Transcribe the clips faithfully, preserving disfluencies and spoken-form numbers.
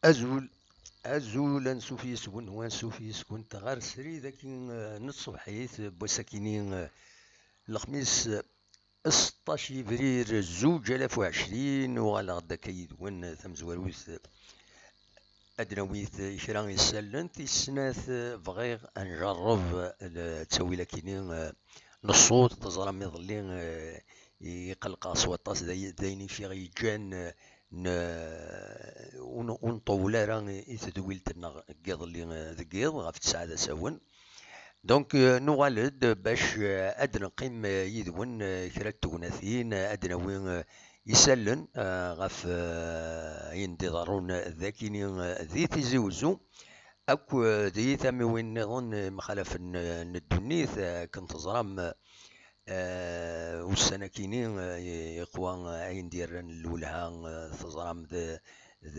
Azul, azul, ansuf yes-wen, u ansuf yes-kent ɣer srid-agi, eh, n tṣebḥit, n wass-akini, eh, lexmis, eh, seṭṭac yebrir zuǧ alaf u ɛecrin, uɣaleɣ-d akka yid-wen, eh, tamezwarut, eh, ad d-nawi, eh, kra isallen. Tis snat, eh, bɣiɣ ad njerreb, eh, ttawil-akini, eh, n ṣṣut. Teẓram iḍelli, eh, iqelqeɣ s waṭas, d ay-, d ayen i fiɣ yeǧǧan, eh, n-, ur n-, ur nṭewwel ara i tedwilt-nneɣ n yiḍelli, eh, deg yiḍ ɣef tesɛa d asawen. Donc, eh, nuɣal-d bac, eh, ad neqqim, eh, yid-wen, eh, kra n tegnatin, eh, ad d-nawi, eh, isallen, eh, ɣef, eh, ayen d-iḍerrun dagini, eh, di Tizi Uzzu, akk, eh, di tamiwin nniḍen, eh, mxalafen, eh, n ddunit, eh, akken teẓram, eh, ussan-akini, eh, yeqwa, eh, ayen d-yerran lwelha, eh, teẓram d, d,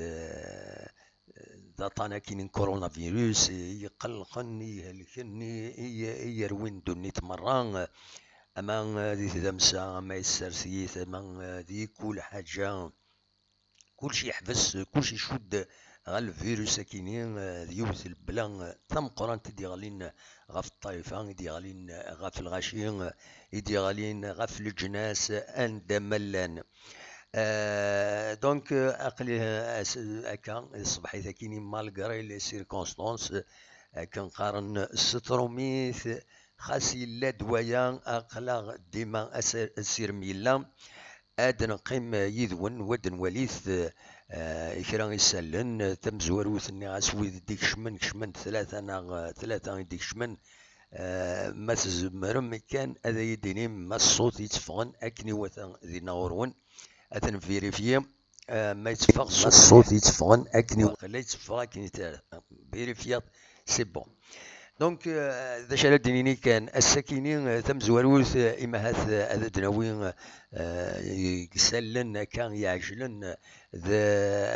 d aṭṭan-akini n coronavirus, eh, iqellqen, ihelken, i, i, i yerwin ddunit merra, eh, ama, eh, di tdamsa, ama i tsertit, ama, eh, di kul ḥaǧa. Kullec yeḥbes, kullec icudd ɣer lvirus-akini, eh, d yiwet lebla, eh, tameqqrant i d-yeɣlin ɣef ṭṭaifa, i d-yeɣlin ɣef lɣaci, i d-yeɣlin ɣef leǧnas, anda ma llan. Eh, donc, eh, aql-i, eh, as-, akka, ṣṣbeḥit-akini, malgré les circonstances, akken qqaren s trumit, xas yella-d waya, aql-aɣ dima asirem yella. Ad neqqim yid-wen, u ad nwalit, eh, kra isallen. Tamezwarut, nniɣ-as, wid i d-ikecmen, kecmen tlata neɣ, eh, tlata i d-ikecmen, eh, ma tzemrem kan ad iyi-d-inim ma ṣṣut yetteffɣen akken iwata dinna ɣur-wen. Ad ten-vérifier, eh, ma yetteffeɣ ṣṣut yetteffɣen akken iwata. Waqila yetteffeɣ akken iwata. Vérifier, c'est bon. Donc, euh, d acu ara d-nini kan, ass-akini, euh, tamezwarut, euh, imahat, euh, ad d-nawi, euh, isallen akka iɛejlen, euh, d,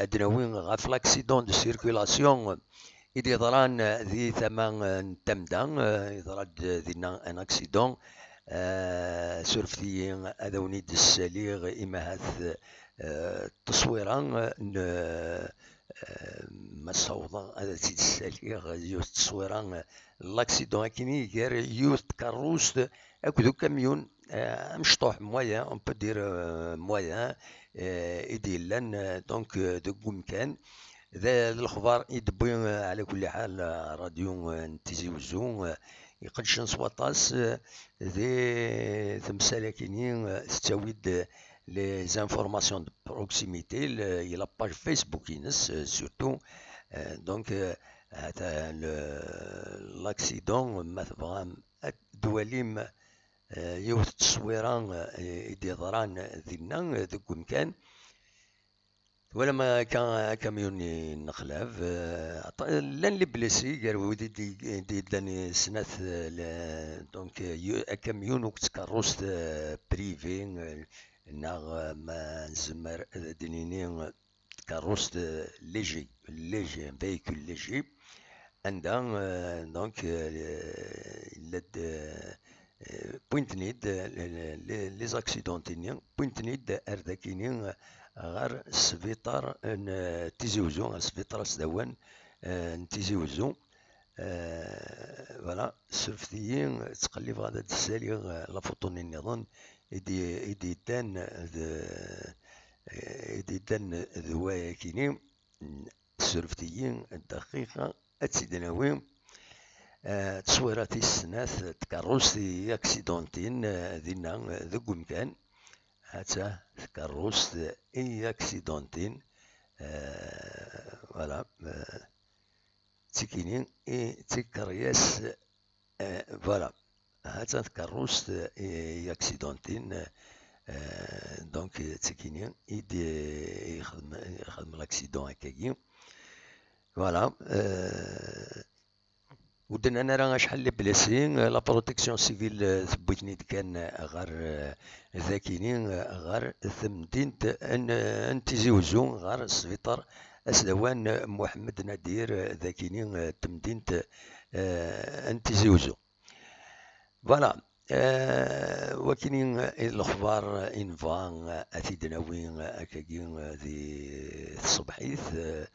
ad d-nawi ɣef l'accident de circulation, euh, i d-yeḍran, euh, di tama, euh, n Tamda, euh, yeḍra-d dinna un accident, euh, surfet-iyi ad awen-id-ssaliɣ imahat, euh, tteswira, euh, n, euh, Eh, ma ssawḍeɣ ad tt-id-ssaliɣ, yiwet n tteswira, eh, l'accident akini gar yiwet n tkeṛṛust akked ukamyun, eh, amecṭuḥ, moyen, on peut dire, eh, moyen, eh, i d-yellan, eh, donc, eh, deg umkan. D, d lexbar i d-tewwi, eh, ɛla kulli ḥal, eh, ṛṛadyu, eh, n Tizi Wezzu, eh, iqeddcen s waṭas, eh, di temsal akini, eh, tettawi-d, eh, les informations de proximité, le, i la page Facebook-ines, euh, surtout. Euh, donc, euh, hata le, l'accident, ma tebɣam ad twalim, euh, yiwet n tteswira, euh, i d-yeḍran dinna, euh, deg umkan. Twalam akka akamyun-nni n Xlab, euh, aṭ-, llan les blessés gar wid i d-, i d-yellan snat, euh, le, donc, euh, yu-, akamyun akked tkeṛṛust, euh, privée, euh, neɣ, eh, ma nezmer ad d-nini, eh, tkeṛṛust, eh, léger, léger, un véhicule léger, anda, eh, donc, eh, yella-d, eh, eh, wwin-ten-id, eh, le, le, les, les accidents-nni, wwin-ten-id ar dakini, eh, ɣer sbiṭar n, eh, Tizi Wezzu, ɣer sbiṭar asdawan, eh, n Tizi Wezzu. Eh, voilà, surfet-iyi, ttqellibeɣ ad d-ssaliɣ, eh, la photo-nni nniḍen i d-, i d-yeddan d, eh, i d-yeddan d wayakini. Surfet-iyi dqiqa, ad tt-id-nawi. Eh, tteswira tis snat, tkeṛṛust i aksiduntin, eh, dinna, eh, deg umkan. Hatta tkeṛṛust i aksiduntin. Eh, voilà, eh, d tikini i d tikeryas, eh, voilà. Hatta tkeṛṛust, eh, i aksiduntin, eh, donc, d tikini i d-, i yexdem, i yexdem l'accident akkagi. Voilà, eh, ur d-nnan ara acḥal les blessés, eh, la protection civile, eh, tewwi-ten-id kan, eh, ɣer, eh, dakini, eh, ɣer temdint n, n Tizi Wezzu, ɣer sbiṭar asdawan, eh, Muḥemmed Nadir, eh, dakini, eh, temdint, eh, n Tizi Wezzu. Voilà. Eh, wakini, eh, i d lexbar i nebɣa, eh, ad t-id-nawi, eh, akkagi, eh, di tṣebḥit, eh,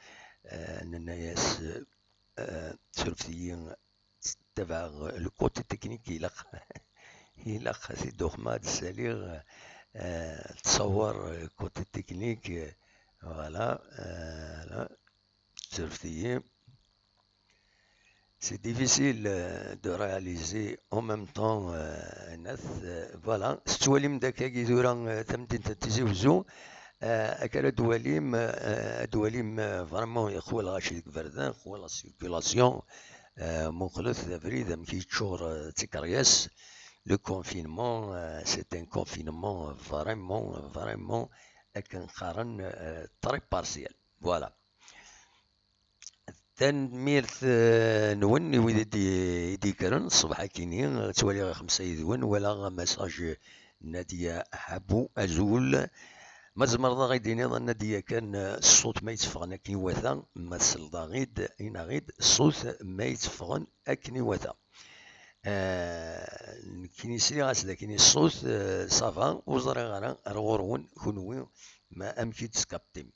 Eh, nenna-yas, eh, surfet-iyi, ttabaɛeɣ le côté technique, ilaq, ilaq ad t-id-uxmeɣ, ad d-ssaliɣ, eh, ttṣawar, eh, côté technique, eh, voilà, eh, voilà, surfet-iyi. C'est difficile, euh, de réaliser en même temps, euh, Anas. Euh, voilà, tettwalim-d akkagi tura, euh, tamdint n Tizi Wezzu. Euh, akka ara d-twalim, euh, ad d-twalim, euh, vraiment, yeqwa lɣaci deg iberdan, yeqwa la circulation. Euh, muqlet abrid amek yeččur, euh, d tikeryas. Le confinement, euh, c'est un confinement vraiment, vraiment, akken qqaren, euh, très partiel. Voilà. Tanemmirt, eh, nwen i wid i d-, i d-yekkren ṣṣbeḥ akkin-nni. Ttwaliɣ xemsa yid-wen, walaɣ amasaj n Nadia Ḥabu, azul. Ma tzemreḍ ad aɣ-d-tiniḍ a Nadia kan, eh, ṣṣut ma yetteffɣen akken iwata, ma tesleḍ-aɣ-id, in-aɣ-id ṣṣut ma yetteffɣen akken iwata. Eh, nekkini sliɣ-as d akken ṣṣut, eh, ça va, ur ẓriɣ ara ar ɣur-wen kunwi ma amek i d-teskaptim.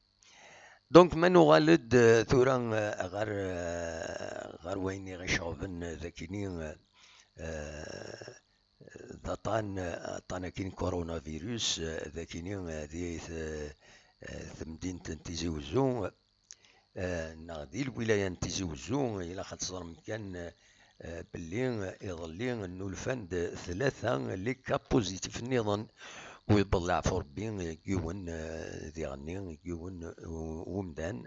Donc, ma nuɣal-d, eh, tura, eh, ɣer, eh, ɣer wayen i ɣ-iceɣben, eh, d akini, eh, eh, d aṭan, eh, aṭan akini coronavirus, eh, d akini, eh, di t-, eh, temdint n Tizi Wezzu, eh, neɣ di lwilaya n Tizi Wezzu, ilaq ad teẓrem kan, eh, eh, belli, eh, iḍelli nnulfan-d tlata les cas positifs nniḍen, u yewweḍ leɛfu Rebbi, eh, deg yiwen, eh, diɣenni, deg yiwen, eh, u-, umdan.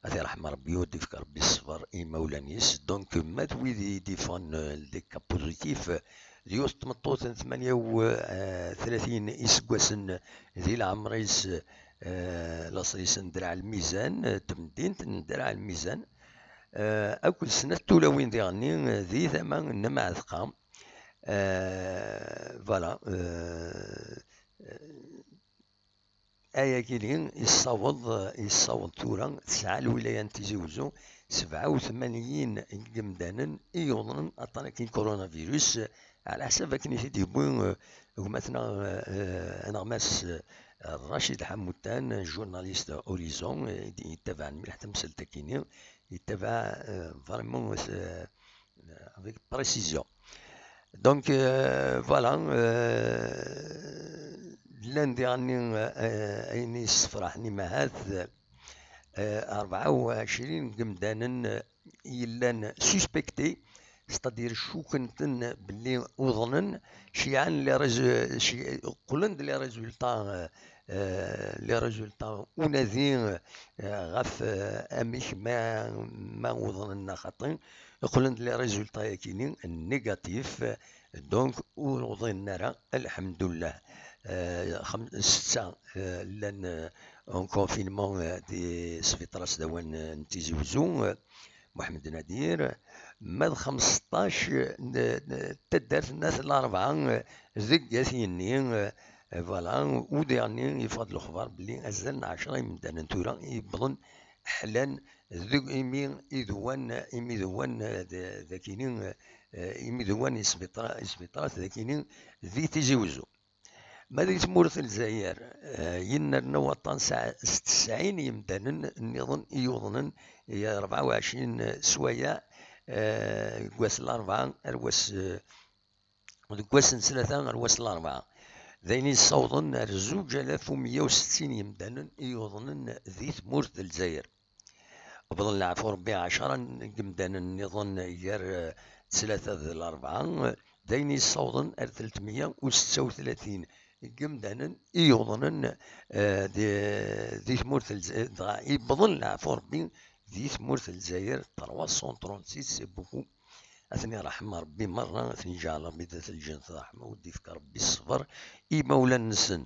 Ad t-iṛḥem Rebbi, u ad d-ifk Rebbi ṣṣber i imawlan-is. Donc, ma d wid i d-iffɣen, eh, les cas positifs, eh, d yiwet n tmeṭṭut n tmanya u, eh, tlatin iseggasen di leɛmer-is, eh, laṣel-is n Draɛ Lmizan, eh, temdint n Draɛ Lmizan, eh, akked snat tulawin diɣenni, eh, di tama n Mɛatqa. Eh, voilà, eh, eh, ayagi-ni yessaweḍ, yessaweḍ tura tesɛa lwilaya n Tizi Wezzu sebɛa u tmanyin n yimdanen i yuḍnen aṭṭan akkin coronavirus, ɛla ḥsab akken i t-id-yewwi, eh, gma-tneɣ, eh, aneɣmas, eh, Racid Ḥamutan, journaliste Horizon, eh, i d-, yettabaɛen mliḥ tamsalt akkin-nni, yettabaɛ, eh, vraiment, eh, avec précision. Donc, euh, voilà, euh, llan diɣenni, euh, ayen yessefraḥen imahat, euh, rebɛa u ɛecrin n yemdanen, euh, yellan suspectés, c'est-à-dire cukent-ten belli uḍnen, ciɛen les résu-, ci-, qqlen-d les résultats, euh, euh, les résultats unadi, euh, ɣef, euh, amek ma, ma uḍnen neɣ xaṭi, qqlen-d les résultats-agi-ni négatifs, donc ur uḍinen ara, lḥemdullah. Euh, xem-, setta, euh, llan, euh, en confinement, euh, di sbiṭar asdawan, euh, n Tizi Wezzu, euh, Muḥemmed Nadir, ma d xmesṭac, n, n taddart n At Larebɛa, deg At Yenni, eh, voilà, u diɣenni yeffeɣ-d lexbar belli azal n ɛecra imdanen tura i yewwḍen ḥlan deg imi iduwan, imi iduwan, eh, d, d akini, eh, imi iduwan isbiṭra-, isbiṭrat d akini di Tizi Wezzu. Ma di tmurt n Lezzayer, eh, yennerna waṭṭan s, s tesɛin yemdanen nniḍen i yuḍnen i rebɛa u ɛecrin sswayeɛ, eh, deg wass n larebɛa ar wass, eh, deg wass n ttlata ar wass n larebɛa. D ayen yessawḍen ar zuǧ alaf u meyya u settin yemdanen i yuḍnen di tmurt n Lezzayer. Qebḍen leɛfu Rebbi ɛecra n yemdanen nniḍen gar, eh, ttlata d larebɛa, d ayen yessawḍen ar tlatmeyya u setta u tlatin n yemdanen i yuḍnen, eh, di, di tmurt n Lezzayer, dɣa yewwḍen leɛfu Rebbi di tmurt n Lezzayer, trois cent trente-six, c'est beaucoup. Ad ten-iṛḥem Rebbi merra, ad ten-iǧɛel Rebbi dat lǧennet ṛṛeḥma, u d-ifk Rebbi ṣṣber i imawlan-nsen.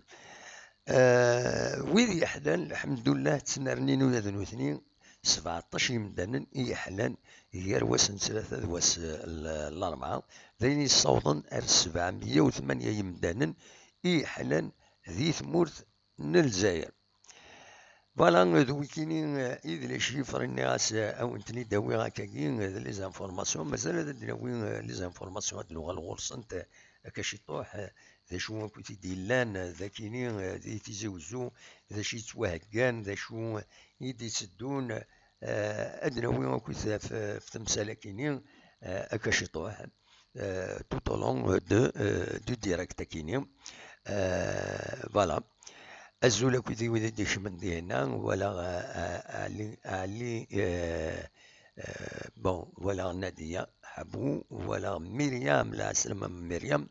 Eh, wid yeḥlan, lḥemdullah, ttnernin ula d nutni, sebɛeṭṭac yemdanen i yeḥlan gar wass n ttlata d wass, eh, n larebɛa, d ayen yessawḍen ar sebɛemya u tmanya yemdanen i yeḥlan di tmurt n Lezzayer. Voilà, d wikini, eh, i d les chiffres, nniɣ-as, eh, ad wen-ten-id-awiɣ akkagi, eh, d les informations. Mazal ad d-nawi, eh, les informations, ad nuɣal ɣur-sent, eh, akka ciṭuḥ, eh, d acu akk i t-id-yellan, eh, d akini, eh, di Tizi Wezzu, d acu yettwaheggan, d acu i d-itteddun, eh, Euh, ad nawi akkit ɣef, ɣef temsal-akini, euh, akka ciṭuḥ, euh, tout au long de, euh, du direct akini. Euh, voilà. Azul akkit i wid i d-ikecmen dinna, wala, euh, euh, Ali, Ali, euh, euh, bon, wala Nadia Habou, wala Myriam, lɛeslama Myriam,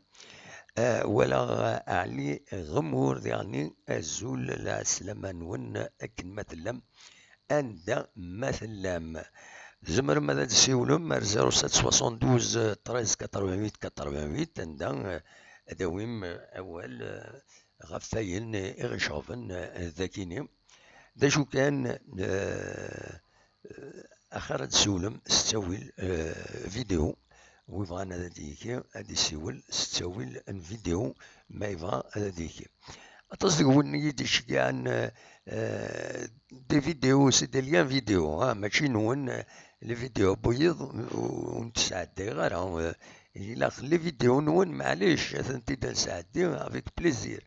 euh, wala, euh, Ali Ɣemmur, diɣenni azul, lɛeslama-nwen akken ma tellam, anda ma tellam. Tzemrem ad d-tessiwlem ar zéro sept soixante-douze treize quatre-vingt-huit quatre-vingt-huit, anda, euh, ad awim, euh, awal, euh, ɣef wayen i ɣ-iceɣben, euh, dagini. D acu kan, euh, euh, axir ad d-tessiwlem s ttawil, euh, vidéo. Wi bɣan ad d-yeki, ad d-yessiwel s ttawil n vidéo, ma yebɣa ad d-yeki. Aṭas deg-wen i yi-d-iceggɛen, euh, des vidéos, c'est des liens vidéo, ah, mačči nwen, euh, les vidéos n wiyeḍ, ur, ur n-ttɛeddayeɣ ara, euh, ilaq les vidéos nwen, maɛlic, ad tent-id-nesɛeddi avec plaisir.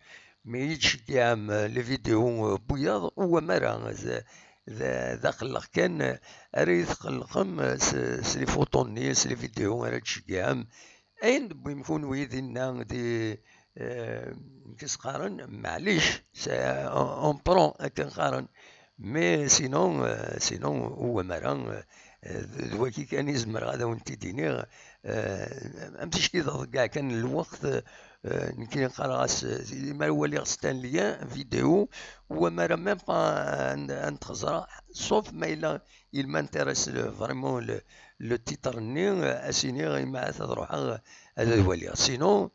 Mi yi-d-tceggɛem, euh, les vidéos, euh, n wiyeḍ, ur wama ara, d, d, d aqelleq kan, euh, ara yi-tqellqem, euh, s, s les photos-nni, s les vidéos ara d-tceggɛem. Ayen d-tewwim kunwi dinna di, euh, amek i s-qqaren, maɛlic, c'est, on, on prend, akken qqaren. Mais sinon, euh, sinon, ur wama ara, euh, d, d wagi kan i zemreɣ ad awen-t-id-iniɣ, euh, am ticki d aḍeggeɛ kan n lweqt, euh, nekkini qqareɣ-as, euh, imi ara waliɣ c'est un lien vidéo, ur wama ara même pas ad, ad n-t-xeẓreɣ, sauf ma yella il m'intéresse le, vraiment le, le titre-nni, euh, ad s-iniɣ, imi ad ruḥeɣ ad, ad waliɣ. Sinon,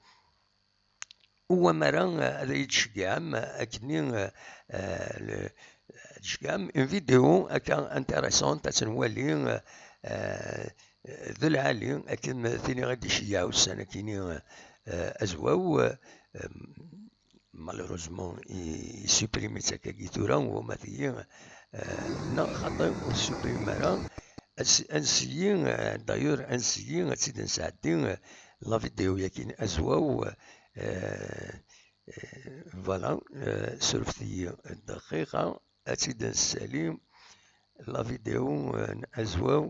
ur wama ara, euh, ad yi-d-tceggɛem, euh, akkenni, euh, euh, le, ad tceggɛem une vidéo akka intéressante, ad tt-nwali, euh, euh, d lɛali, akken tin i ɣ-d-iceyyeɛ ussan-akini, euh, azwaw, euh, malheureusement, i, i supprimi-tt akkagi tura, wama tigi, euh, neɣ xaṭi ur supprimi ara. Ansi, ansi, euh, d'ailleurs, ansi ad tt-id-nesɛeddi, euh, la vidéo-yagi azwaw, euh, euh, voilà, euh, surfet-iyi dqiqa, ad tt-id-nessali, la vidéo, euh, n azwaw.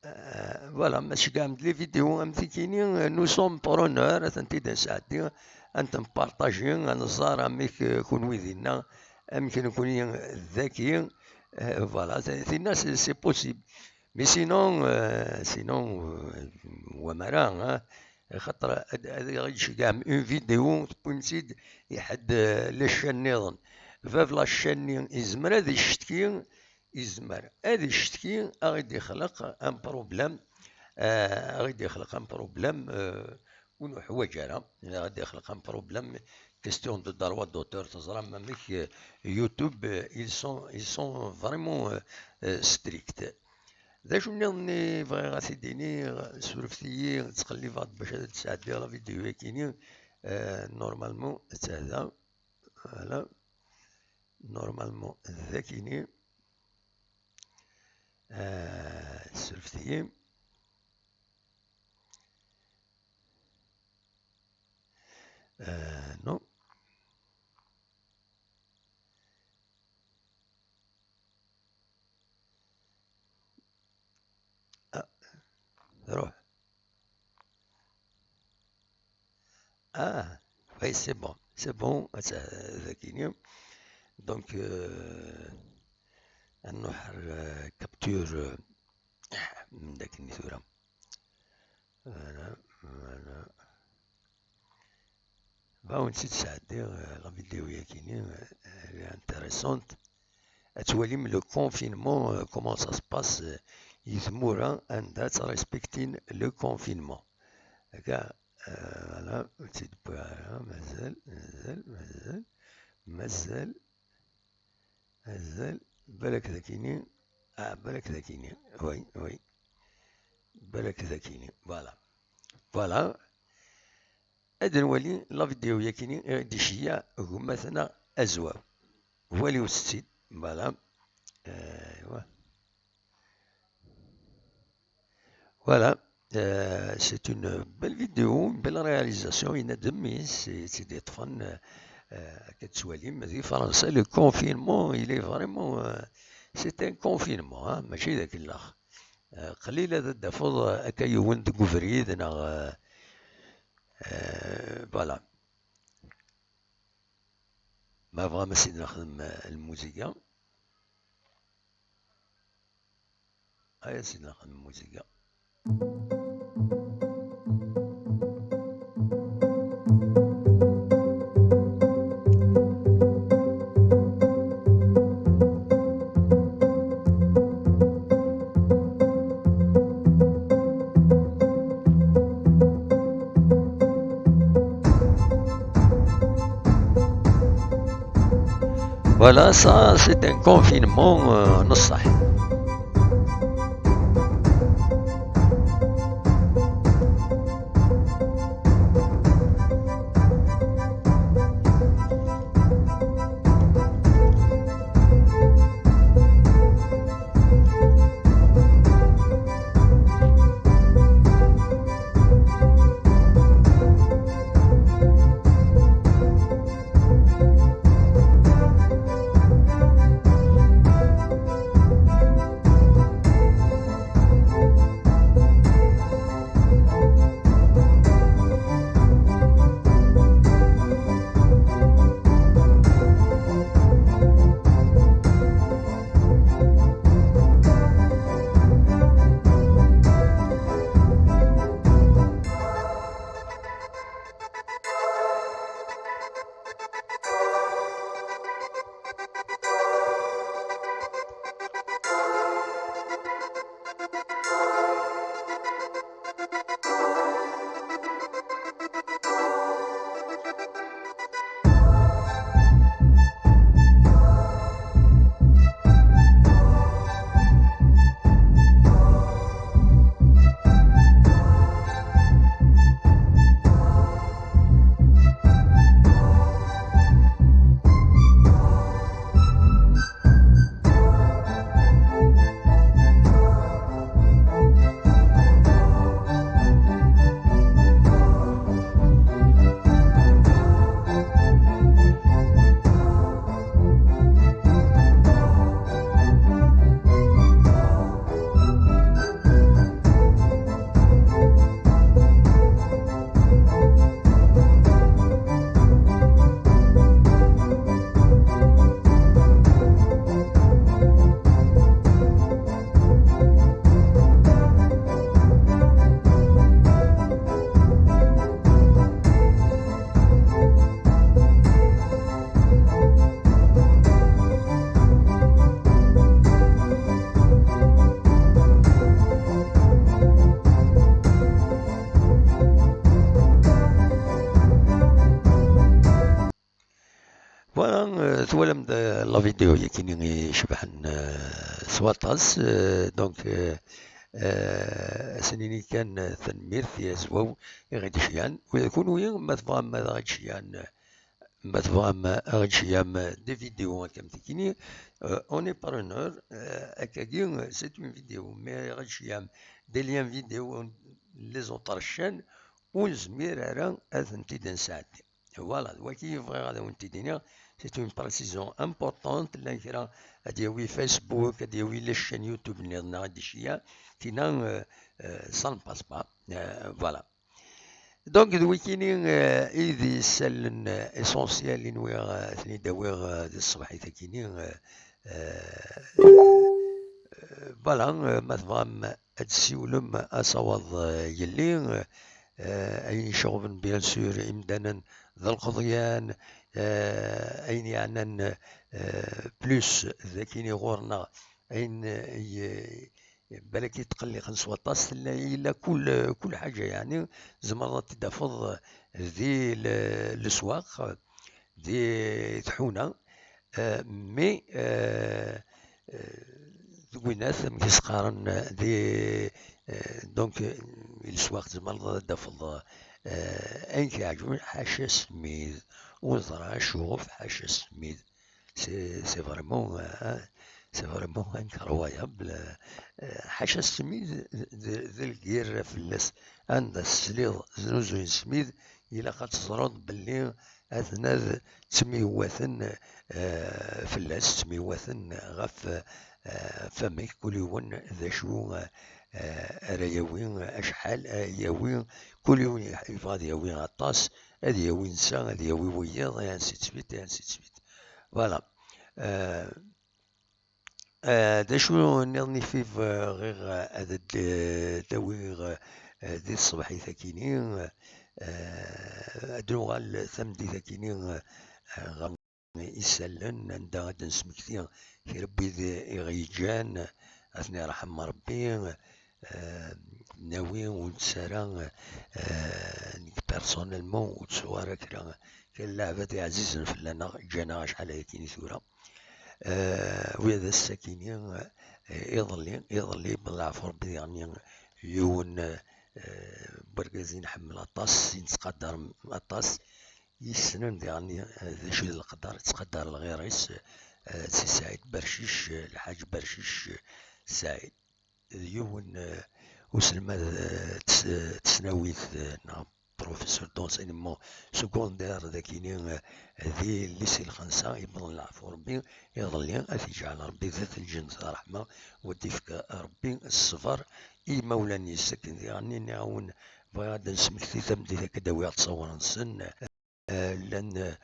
Euh, voilà, ma tceggɛem-d les vidéos am tikini, euh, nous sommes preneurs, ad tent-id-nesɛeddi, ad tent-npartaji, ad nẓer amek, euh, kunwi dinna, amek nekkni daki, euh, voilà, t-, tinna c'est, c'est possible. Mais sinon, euh, sinon, euh, wamara, hein, xaṭer ad, ad ɣ-d-tceggɛem une vidéo, tewwim-tt-id i ḥedd, euh, la chaîne nniḍen. Bab la chaîne-nni yezmer ad icetki, yezmer ad icetki, ad ɣ-d-ixleq un problème, euh, ad ɣ-d-ixleq un problème, euh, ur nuḥwaǧ ara, ad ɣ-d-ixleq un problème, question de droit d'auteur, teẓram amek, euh, YouTube, euh, ils sont, ils sont vraiment, euh, euh, stricts. D acu nniḍen i bɣiɣ ad t-id-iniɣ, surfet-iyi, ttqellibeɣ-d bac ad d-sɛeddiɣ la vidéo-yagi-ni, euh, normalement, d ta da, voilà, normalement, d akini. Euh, surfet-iyi. Euh, non. Ah, alors. Ah, oui, c'est bon. C'est bon. Donc, euh, ad nruḥ ar, euh, capture, euh, من ذاك النسورة. Voilà, voilà. Bon, c'est ça, euh, la vidéo, euh, elle est intéressante. Ad twalim le confinement, euh, comment ça se passe, euh, i tmura anda ttrespektin le confinement. Akka, euh, voilà, ur tt-id-wwiɣ ara, mazal, mazal, mazal, mazal, balak d akini, ah, balak d akini, oui, oui, balak d akini, voilà. Voilà. Ad nwali la vidéo yakini i d-iceyyeɛ gma-tneɣ Azwaw. Waliwet-tt-id, voilà. Aywa. Voilà. Euh, c'est une belle vidéo, une belle réalisation. Yenna-d mmi-s i tt-id-iṭṭfen, euh, akka tettwalim, di Fransa, le confinement, il est vraiment, euh, C'est un confinement, hein, mačči d akellax. Euh, qlil ad d-tafeḍ akka yiwen deg ubrid neɣ, euh, euh, voilà. Ma bɣam ad s-id-nexdem, euh, lmuziga, ay as-id-nexdem lmuziga. Voilà, ça, c'est un confinement, euh, نصح. Voilà, euh, twalam-d, euh, la vidéo yakini icebḥen, euh, s waṭas, euh, donc, euh, euh, ad s-nini kan, euh, tanemmirt i Azwaw i ɣ-d-iceyyan. Ula d kunwi, ma tebɣam ad ɣ-d-ceyyɛem, ma tebɣam ad ɣ-d-ceyyɛem des vidéos akka am tikini, euh, on est preneur, euh, akkagi, c'est une vidéo, mais ɣ-d-ceyyɛem des liens vidéo, les autres chaînes, ur nezmir ara ad tent-id-nesɛeddi. Voilà, d wagi i bɣiɣ ad awen-t-id-iniɣ. C'est une précision importante. Llan kra ad yawi Facebook, ad yawi les chaînes YouTube nniḍen ad d-iceyyeɛ. Tina, euh, euh, ça ne passe pas. Euh, voilà. Donc, d wikini, euh, i d isallen, euh, essentiel i nwiɣ, euh, ad ten-id-awiɣ, euh, di tṣebḥit-akini, euh, euh, euh, voilà, euh, ma tebɣam ad tessiwlem asawaḍ, euh, yelli, euh, ayen iceɣben, bien sûr, imdanen d lqeḍyan, euh, ayen yeɛnan, euh, plus d akin ɣur-neɣ, ayen, euh, ye-, balak yetqelliqen s waṭas, tella, yella kul, kul ḥaǧa, yeɛni, tzemreḍ ad t-id-tafeḍ di le-, leswaq, di tḥuna, euh, mais, euh, euh, deg winat, amek i s-qqaren, di, euh, donc, euh, leswaq tzemreḍ ad d-tafeḍ, euh, ayen k-iɛeǧben, ḥaca asmid, uẓra, acuf, ḥaca asmid. C'est, c'est vraiment, euh, c'est vraiment incroyable. Euh, ḥaca asmid d, d, d lgirra fell-as. Anda tesliḍ znuzuyen smid, ilaq ad teẓreḍ belli aten ad ttemyewwaten, eh, fell-as, ttemyewwaten ɣef, eh, eh, famek, kul yiwen d acu, eh, eh, ara yawi, acḥal ara yawi, kul yiwen yebɣa ad yawi aṭas, ad yawi netta, ad yawi wiyiḍ, et ainsi de suite, et ainsi de suite. Voilà. Eh, eh, d acu nniḍen i fi bɣiɣ, eh, ad d-, d-awiɣ, eh, di tṣebḥit akini, eh, ad nuɣal tameddit akini, eh, ɣer isallen, anda ad d-nesmekti kra n wid i ɣ-yeǧǧan, ad ten-yerḥem Ṛebbi, eh, nawi ur nettu ara, eh, nekk personnellement ur ttuɣ ara kra, kra n leɛbad iɛzizen fell-aneɣ, ǧǧan-aɣ acḥal ayakini tura. Eh, ula d ass-akini, eh, iḍelli, iḍelli, belleɛfu Ṛebbi diɣen yiwen, eh, n wergaz i nḥemmel aṭas, i nettqadar aṭas, yessnen diɣen, eh, d acu d leqder, yettqadar lɣir-is, eh, Si Saɛid Bercic, eh, Lḥaǧ Bercic, eh, Saɛid. D yiwen, eh, uselmad, eh, tes-, eh, tesnawit, eh, neɣ professeur d'enseignement secondaire dagini, eh, di lycée Lxensa, yewweḍ leɛfu Ṛebbi, iḍelli ad t-yeǧɛel Ṛebbi d at lǧennet d ṛṛeḥma, u ad d-yefk Ṛebbi ṣṣber i yimawlan-is. Akken diɣen nniɣ-awen, bɣiɣ ad d-nesmekti tameddit akka d-awiɣ ttṣawren-nsen. Eh, llan, eh,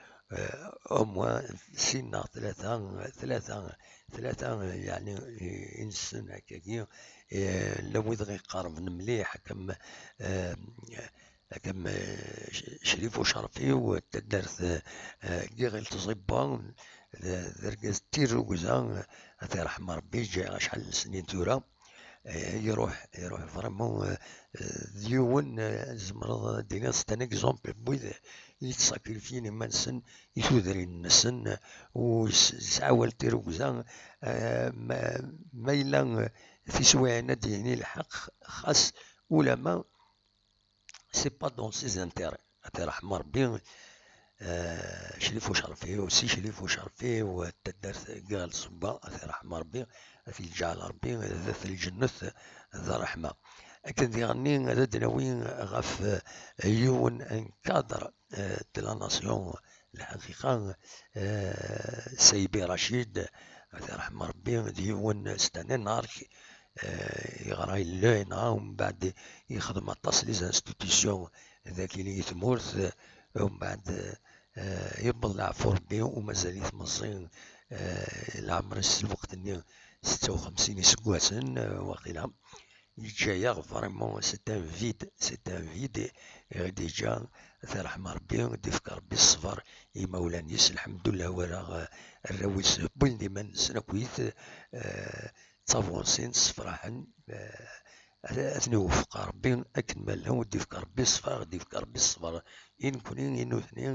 au moins sin neɣ tlata, tlata, tlata, yeɛni, i, i nessen akkagi, eh, llan wid ɣ-iqerben mliḥ, akken, eh, akken, eh, C-, Crif Ucerfiw, taddart, eh, n Yiɣil Tẓibba, d, d argaz d tirrugza, ad t-iṛḥem Ṛebbi, ǧǧiɣ acḥal n snin tura. Eh, iruḥ, iruḥ vraiment, eh, eh, d yiwen, eh, tzemreḍ ad d-tiniḍ c'est un exemple n wid i yettsakrifyin iman-nsen i tudrin-nsen, u yes-, yesɛa awal tirrugza, eh, ma, ma yella, eh, tiswiɛin ad d-yini lḥeqq, xas ulama c'est pas dans ses intérêts. Ad t-iṛḥem Ṛebbi, eh, Crif Ucerfiw, Si Crif Ucerfiw, taddart n Yiɣil Tẓibba, ad t-iṛḥem Ṛebbi, ad t-yeǧɛel Ṛebbi d at lǧennet d ṛṛeḥma. Akken diɣenni ad d-nawi ɣef, eh, yiwen n cadre, eh, de la nation, lḥaqiqa, eh, Saibi Racid, ad t-iṛḥem Ṛebbi, d yiwen, c'est un énarque, eh, yeɣra i l'E N A, umbeɛd yexdem aṭas les institutions dagini i tmurt, eh, umbeɛd, eh, yewweḍ leɛfu Ṛebbi u mazal-it meẓẓi, eh, leɛmer-is s lweqt-nni setta u xemsin iseggasen, eh, waqila. Yeǧǧa-yaɣ vraiment, c'est un vide, c'est un vide i ɣ-d-yeǧǧa, ad t-iṛḥem Ṛebbi, ad d-ifk Ṛebbi ṣṣber i yimawlan-is, lḥemdullah, walaɣ, eh, arraw-is wwin-d iman-nsen akkit, eh, ttavunsin, ssefraḥen, eh, ad, ad ten-iweffeq Ṛebbi akken ma llan, ad d-ifk Ṛebbi ṣṣber, ad d-ifk Ṛebbi ṣṣber i nekni, i nutni,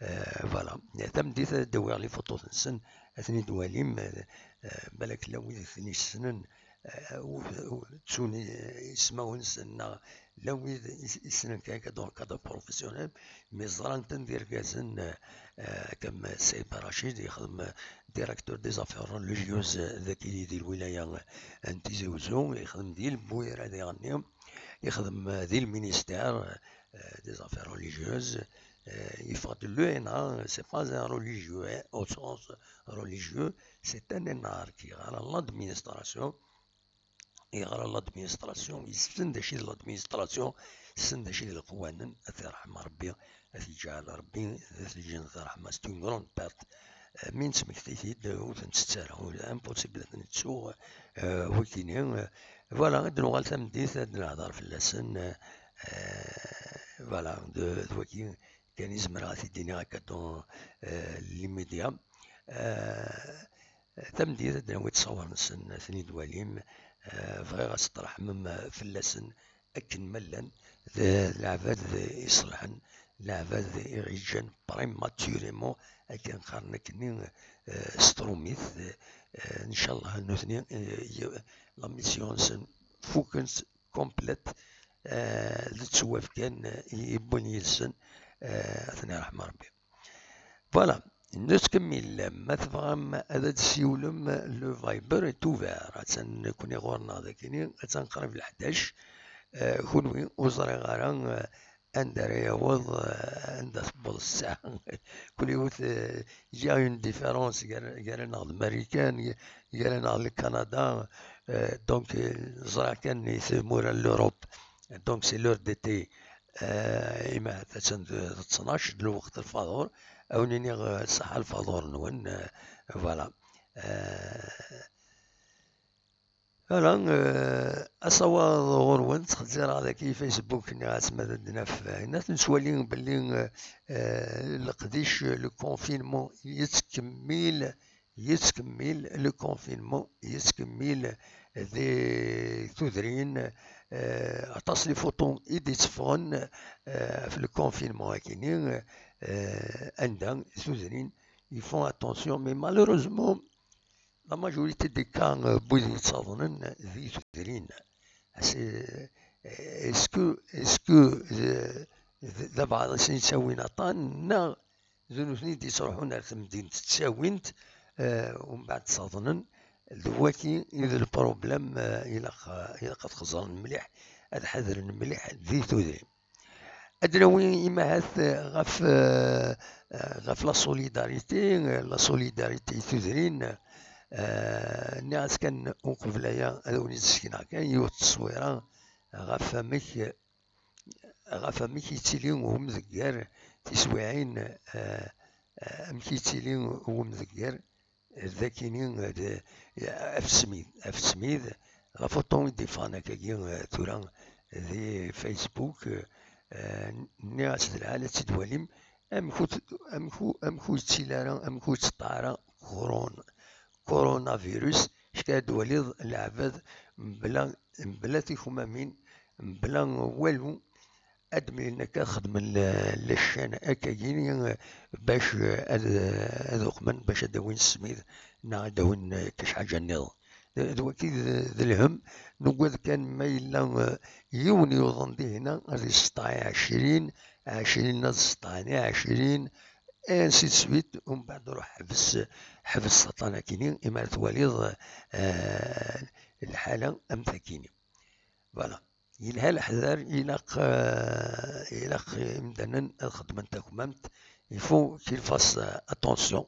eh, voilà. Tameddit ad d-awiɣ les photos-nsen, ad ten-id-twalim, eh, eh, balak llan wid i ten-yessnen, eh, u, u, ttun i-, ismawen-nsen, neɣ llan wid i-, yessnen kan akka dans le cadre professionnel, mais ẓran-ten d irgazen, eh, eh, comme Saïd Rachid, yexdem, eh, directeur des affaires religieuses, eh, dagi di lwilaya, eh, n Tizi Uzzu, yexdem di Lbuyra diɣenni, yexdem, eh, di le ministère, eh, des affaires religieuses, eh, yeffeɣ-d l'E N A, c'est pas un religieux, eh, au sens religieux, c'est un énarque, yeɣra l'administration, yeɣra l'administration, yessen d acu i d l'administration, yessen d acu i d leqwanen, ad t-iṛḥem Ṛebbi, ad t-yeǧɛel Ṛebbi d at lǧennet d ṛṛeḥma, c'est une grande perte. Eh, mi nettmekti-t-id, ur t-nettett ara, ur, impossible ad t-nettu, eh, wikini, eh, voilà, ad d-nuɣal tameddit, ad d-nehḍer fell-asen, eh, voilà, d, d waki kan i zemreɣ ad t-id-iniɣ akka dans, eh, les médias. Eh, tameddit ad d-nawi ttṣawar-nsen, ad ten-id-twalim. Eh, bɣiɣ ad tṛeḥmem, eh, fell-asen akken ma llan, d, d leɛbad iṣelḥen, leɛbad i ɣ-yeǧǧan prématurément, akken qqaren akkenni, eh, s trumit, eh, ncallah nutni, eh, y-, la mission-nsen fukken-tt complète, eh, d ttwab kan, eh, i wwin yid-sen, eh, ad ten-iṛḥem Ṛebbi. Voilà, nettkemmil, ma tebɣam ad d-tessiwlem, le Viber est ouvert, attan nekkni ɣur-neɣ dagini, attan qrib leḥdac, eh, kunwi ur ẓriɣ ara, eh, anda ara yaweḍ, eh, anda tewweḍ ssaɛa. Kul yiwet, eh, il y a une différence gar-, gar-aneɣ d Marikan, gar-aneɣ d Kanada, eh, donc, eh, ẓriɣ kan i tmura n l'Europe, donc c'est l'heure d'été, eh, ima attan d, d ttnac d lweqt lfaḍur, a wen-iniɣ, eh, ṣaḥa lfaḍur-nwen, eh, voilà. Eh, Voilà, eh, asawaḍ ɣur-wen, ttxezzireɣ daki Facebook, nniɣ-as ma d ad naf ayen. Ad nettwali belli, eh, eh, leqdic, le confinement yettkemmil, yettkemmil, le confinement yettkemmil di tudrin, eh, aṭas les photos i d-itteffɣen, eh, ɣef le confinement akini, eh, anda tudrin ils font attention, mais malheureusement, la majorité des cas, euh, n wid yettaḍnen di tudrin. C'est, est-ce que, est-ce que, euh, d, d abeɛḍ i sen-yettawin aṭan, neɣ d nutni i d-yettruḥun ar temdint ttawin-t, euh, umbeɛd ttaḍnen? D waki i d lproblème, euh, ilaq, euh, ilaq ad t-xeẓren mliḥ, ad ḥadren mliḥ di tudrin. Ad d-nawi imahat, eh, ɣef, eh, eh, ɣef la solidarité, eh, la solidarité i tudrin, eh, nniɣ-as kan uqbel aya ad awen-d-sekneɣ kan yiwet n tteswira ɣef amek, ɣef amek yettili umdegger tiswiɛin, eh, eh, amek yettili umdegger d akini, d, af smid, af smid, la photo i d-iffɣen akkagi, eh, tura di Facebook, eh, nniɣ-as d lɛali ad tt-id-twalim, amek ur t-, amek ur, amek ur yettili ara, amek ur yetteṭṭeɛ ara corona, coronavirus, kečč ad d-twaliḍ leɛbad mebla, mebla tikmamin, mebla walu, ad d-mlilen akka, ad xedmen le-, les chaînes akkagi bac, eh, ad, ad uqmen bac ad d-awin ssmid neɣ ad d-awin, eh, kra ḥaǧa nniḍen. D, d waki d, d lhem, nugad kan ma yella, eh, yiwen yuḍen dihina ad yesteɛi ɛecrin, ɛecrin ad steɛin ɛecrin, et ainsi de suite, umbeɛd ruḥ ḥbes, ḥbes aṭan akini, imi ara twaliḍ, eh, lḥala am takini. Voilà. Yelha leḥder, ilaq, eh, ilaq imdanen ad xedmen takmamt, il faut qu'ils fassent, eh, attention.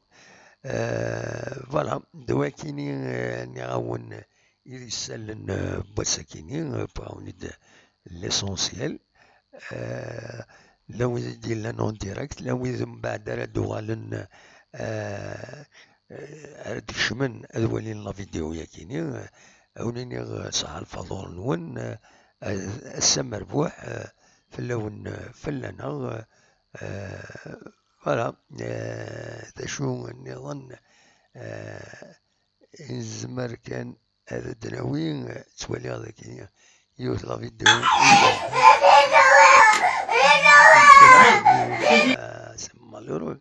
Eh, voilà, d wakini, eh, nniɣ-awen i d isallen, eh, n wass-akini, eh, pour awen-id l'essentiel. Eh, la wid i d-yellan en direct, la wid mbeɛd ara d-uɣalen, eh, eh, ara d-kecmen ad walin la vidéo-yakini, eh, a wen-iniɣ, eh, ṣaḥa lfaḍur-nwen, eh, ass amerbuḥ, eh, fell-awen, eh, fell-aneɣ, eh, voilà, eh, d acu nniḍen, eh, nezmer kan ad d-nawi, eh, ttwaliɣ dagi yiwet la vidéo. Ah, c'est malheureux.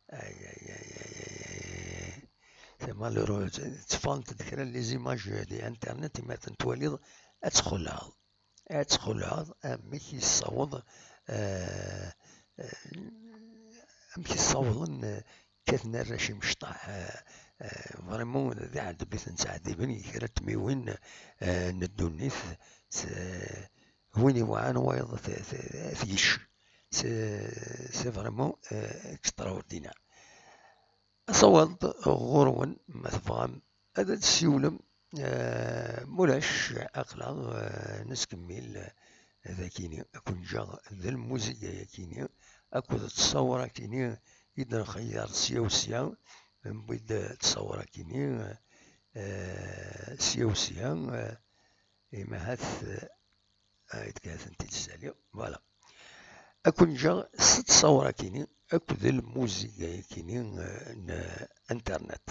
Aïe, aïe, aïe, aïe, aïe, aïe. C'est malheureux. Tteffɣent-d kra n les images di internet, imi ad tent-twaliḍ, ad txelɛeḍ. Ad txelɛeḍ amek yessaweḍ, eh, eh, amek yessawḍen, eh, kkaten arrac imecṭaḥ, eh, eh, vraiment d iɛedbi i ten-ttɛeddiben, kra n tmiwin, eh, n ddunit, s-, win iwɛan wayeḍ t-, t-, t-, yicc. C'est, c'est vraiment, euh, extraordinaire. Asawaḍ ɣur-wen, ma tebɣam ad d-tessiwlem, eh, mulac, aql-aɣ, eh, nettkemmil, eh, dagini, ad ken-ǧǧeɣ d lmuziga-yakini akked ttṣawra-kini i d-nxeyyer sya u sya, newwi-d ttṣawra-kini, eh, sya u sya, eh, imahat, eh, ay tgatent-id sali, voilà. Ad ken-ǧǧeɣ s ttṣawra-kini akked lmuziga-yakini, eh, n internet.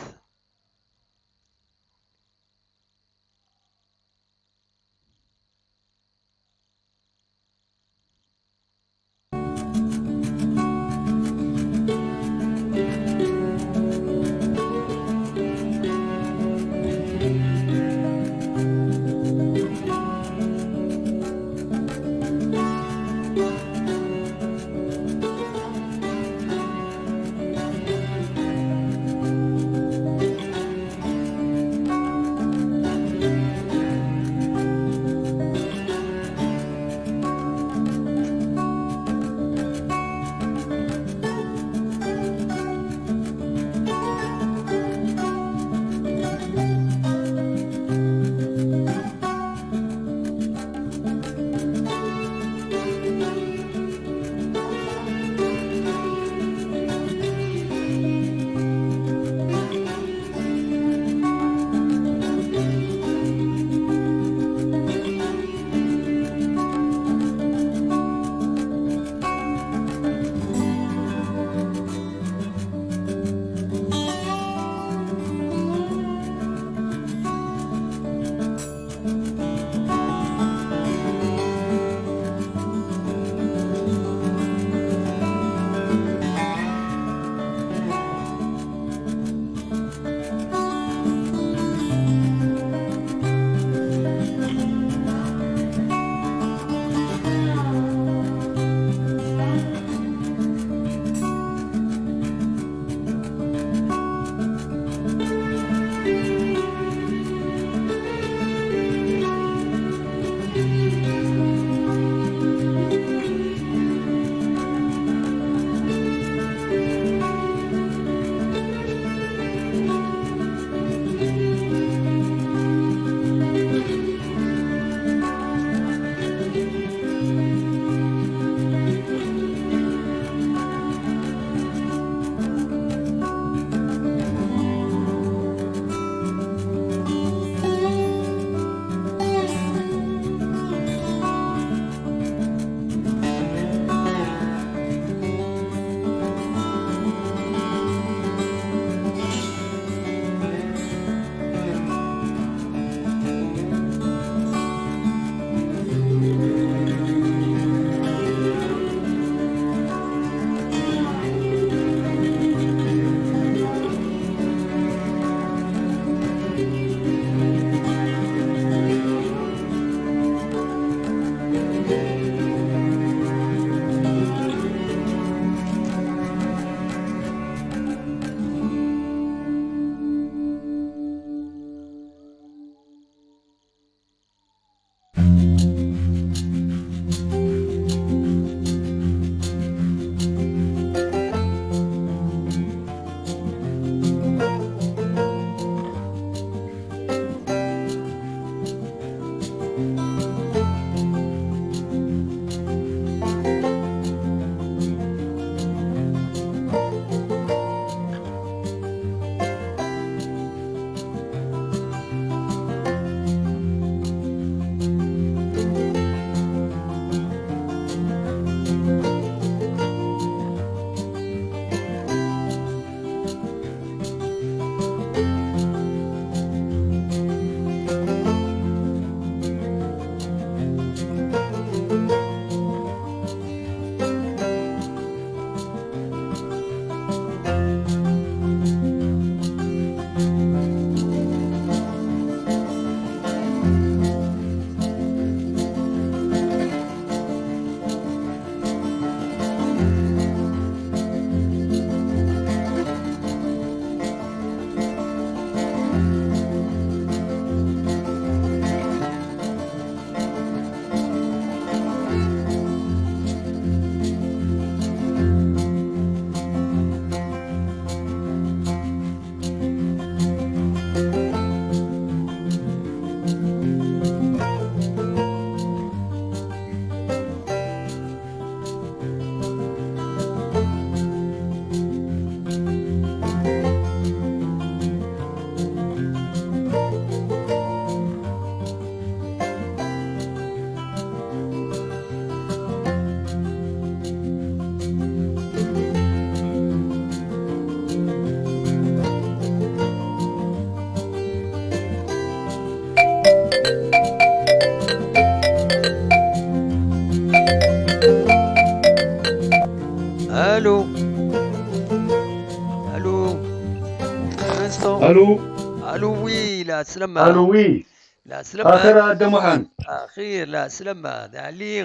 Allô, oui, la salama. Allô, oui. La salama. Akhir, Adam Mohamed. Akhir, la salama. Ali,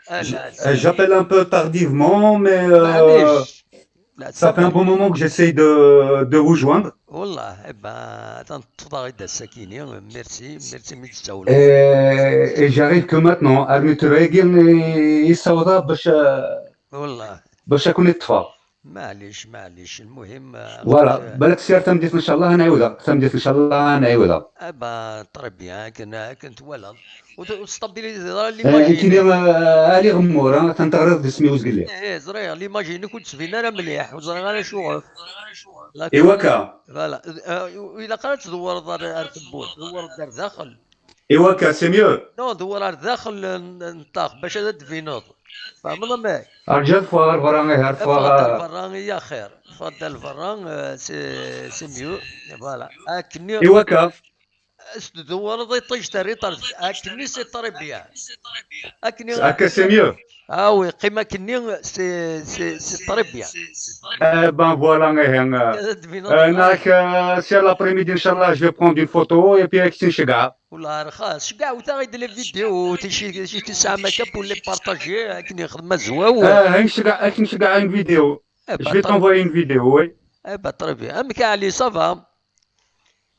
ah, la salama. J'appelle un peu tardivement, mais, euh, ça fait un bon moment que j'essaye de, de vous joindre. Wallah, eh ben, attends, merci, merci, merci. Et, et j'arrive que maintenant. Armi tura-agi i, i ssawḍeɣ bac, euh, bac ad ken-ṭṭfeɣ. Maɛlic, maɛlic, المهم, euh, voilà, euh, balak sya ar tameddit, ncallah ad nɛiwdeɣ. Tameddit, ncallah ad nɛiwdeɣ. Ah bah, très bien, akken, akken twalaḍ. Ur t-, ur testabilisiḍ ara l'image-nni. Nekkini, euh, Ali Ɣemmur, ah, atan teɣriḍ d isem-iw zgelli. Eh, ẓriɣ, l'image-nnek ur d-tbin ara mliḥ, ur ẓriɣ ara acuɣef. Iwa akka. Voilà. Euh, ur ilaq ara ad tdewwreḍ ar, ar tewwurt, dewwer-d ar daxel. Iwa akka, c'est mieux. Non, dewwer ar daxel n, n ṭṭaq, bac ad d-tbineḍ. Tfehmeḍ amek? Rǧu ad ffɣeɣ ar berra, ihi, ar ffɣeɣ. Ffeɣ-d ar berra, i axir. Ffeɣ-d ar berra, euh, c'est, c'est mieux. Voilà. Akken. Iwa akka. Ad s-tdewwreḍ iṭij, terriḍ ar deffir. Akkenni, c'est très bien. Akkenni, c'est mieux. Ah oui, qqim akkenni, c'est, c'est, c'est très bien. Eh ben voilà, ihi, euh, euh, nak, euh, si à l'après-midi, ncallah, je vais prendre une photo et puis ad k-tt-in-ceggɛeɣ. Wallah, rxas. Ceggɛew-aɣ-d les vidéos, ti ci, ci tesɛam akka pour les partager, akken yexdem azwaw. Eh, ad k-in-ceggɛeɣ, ad k-in-ceggɛeɣ une vidéo. Eh ben, très bien. Je vais t'envoyer une vidéo, oui. Eh ben, très bien. Amek a Ali, ça va?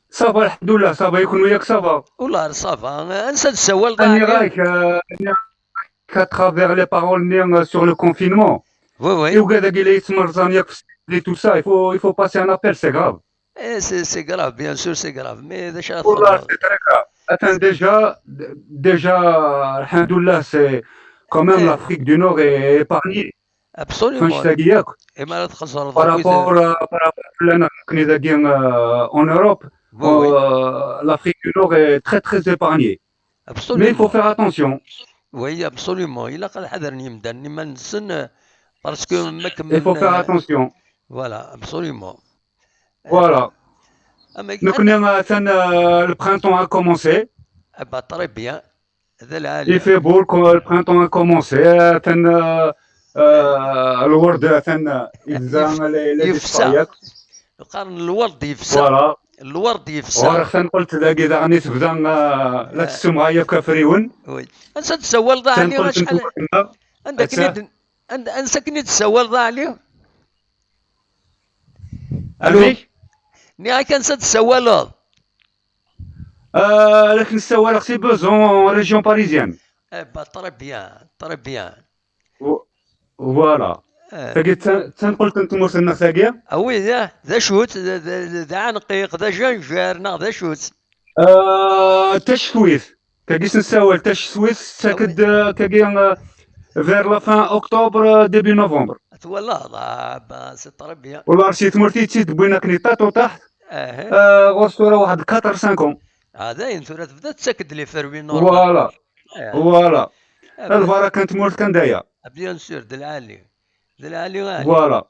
Ça va, الحمد لله, ça va, et كنت وياك, ça va. Wallah, ça va. Ansa d-tessawaleḍ a Ali? Nniɣ-ak, euh, nniɣ-ak à travers les paroles, nniɣ, euh, sur le confinement. Oui, oui. Yugad-agi la yettmerẓan yakk f-, et tout ça, il faut, il faut passer un appel, c'est grave. Eh, c'est, c'est grave, bien sûr, c'est grave. Mais d acu ara txedmeḍ? Wallah, c'est très grave. Atan déjà, d-, déjà, الحمد لله, c'est quand même, eh, l'Afrique du Nord est épargnée. Absolument. Ɣef wannect-agi yakk. Imi ara txeẓreḍ par rapport, euh, par rapport fell-aneɣ, nekkni dagi, euh, en Europe, oui, oui, euh, l'Afrique du Nord est très, très épargnée. Absolument. Mais il faut faire attention. Oui, absolument. Ilaq ad ḥadren yimdanen iman-nsen, euh, parce que ma kemmlen, il faut faire, euh, attention. Voilà, absolument. Voilà. Nekkni, euh, atan, euh, le printemps a commencé. Eh ben, très bien. D lɛali. Il fait beau, le, le printemps a commencé. Atan, euh, euh, lwerd atan, euh, yebda, les, les, yefsa. Qqaren lwerd yefsa. Voilà. Lwerd yefsa. Ɣur-k tanqelt dagi daɣen i tebda, euh, la tessemɣay akk afriwen. Oui. Ansa d-tessawaleḍ a Ali? Tanqelt n tmurt-nneɣ. Anda akken i d-, anda, ansa akken i d-tessawaleḍ a Ali? Allô? Nniɣ-ak ansa d-tessawaleḍ? Euh, la k-in-ssawaleɣ si Bezons, en région parisienne. Eh ben, très bien, très bien. Vo-, voilà. Eh. Tagi d ta-, d tanqelt n tmurt-nneɣ tagi? Ah oui, d, d acu-tt? D, d, d, d aɛenqiq, d ajanjar, neɣ d acu-tt? Euh, tacetwit. Tagi s-nessawal tacetwit, tettak-d, euh, tagi, euh, vers la fin octobre, euh, début novembre. Twalaḍ, ah, ben, c'est très bien. Wallah, si tmurt i tt-id-wwin akken i ṭaṭ u ṭaḥ, euh, ɣur-s tura waḥed quatre cinq ans. Ah, dayen, tura tebda tettak-d les fruits normal. Voilà. Eh. Voilà. Eh ben. Lbaraka n tmurt kan d aya. Ah, bien sûr, d lɛali. D lɛali, ɛli. Voilà.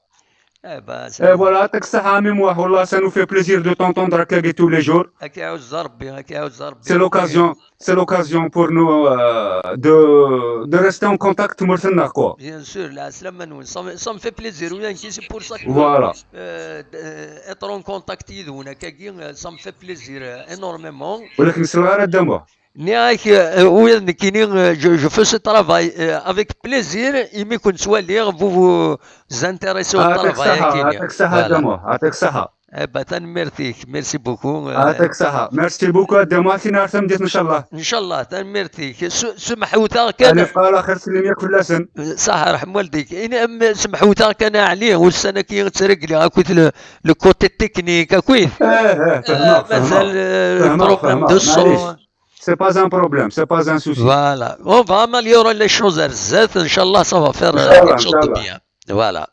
Eh ben, ça... Eh, voilà, يعطيك الصحة عمي موح, والله ça nous fait plaisir de t'entendre هكاكي tous les jours. Ad k-iɛuzz Rebbi, ad k-iɛuzz Rebbi. C'est l'occasion, c'est l'occasion pour nous, euh, de, de rester en contact, tmurt-nneɣ, quoi. Bien sûr, lɛeslama-nwen. Ça me, ça me fait plaisir, oui, c'est pour ça que, voilà, euh, d-, euh, être en contact yid-wen, akkagi, euh, ça me fait plaisir, euh, énormément. Walakin selɣa ara ddama. Nniɣ-ak, euh, ula d nekkini, euh, je, je fais ce travail, euh, avec plaisir, imi ken-ttwaliɣ, vous vous intéressez au travail-agi-nni. Voilà. Ɛṭik ṣṣeḥḥa, ɛṭik ṣṣeḥḥa. Eh ben, tanemmirt-ik, merci beaucoup, euh. Ɛṭik ṣṣeḥḥa. Merci beaucoup, ad d-amuɣ ar tameddit, ncallah. Ncallah, tanemmirt-ik. S-, semḥut-aɣ kan. Ad nefq ala xir, sellem yakk fell-asen. Ṣaḥ, rḥem waldik. Ini, am, semḥut-aɣ kan, a Ɛli, ussan-agi ttregleɣ akkit le, le côté technique, akkit. Eh, eh, fehmeɣ, fehmeɣ. Mazal, euh, le problème de son. Fehmeɣ, fehmeɣ, maɛlic. C'est pas un problème, c'est pas un souci. Voilà. On va améliorer les choses ar zdat. Ncallah, ça va faire, euh, quelque chose de bien. Ncallah, ncallah. Voilà.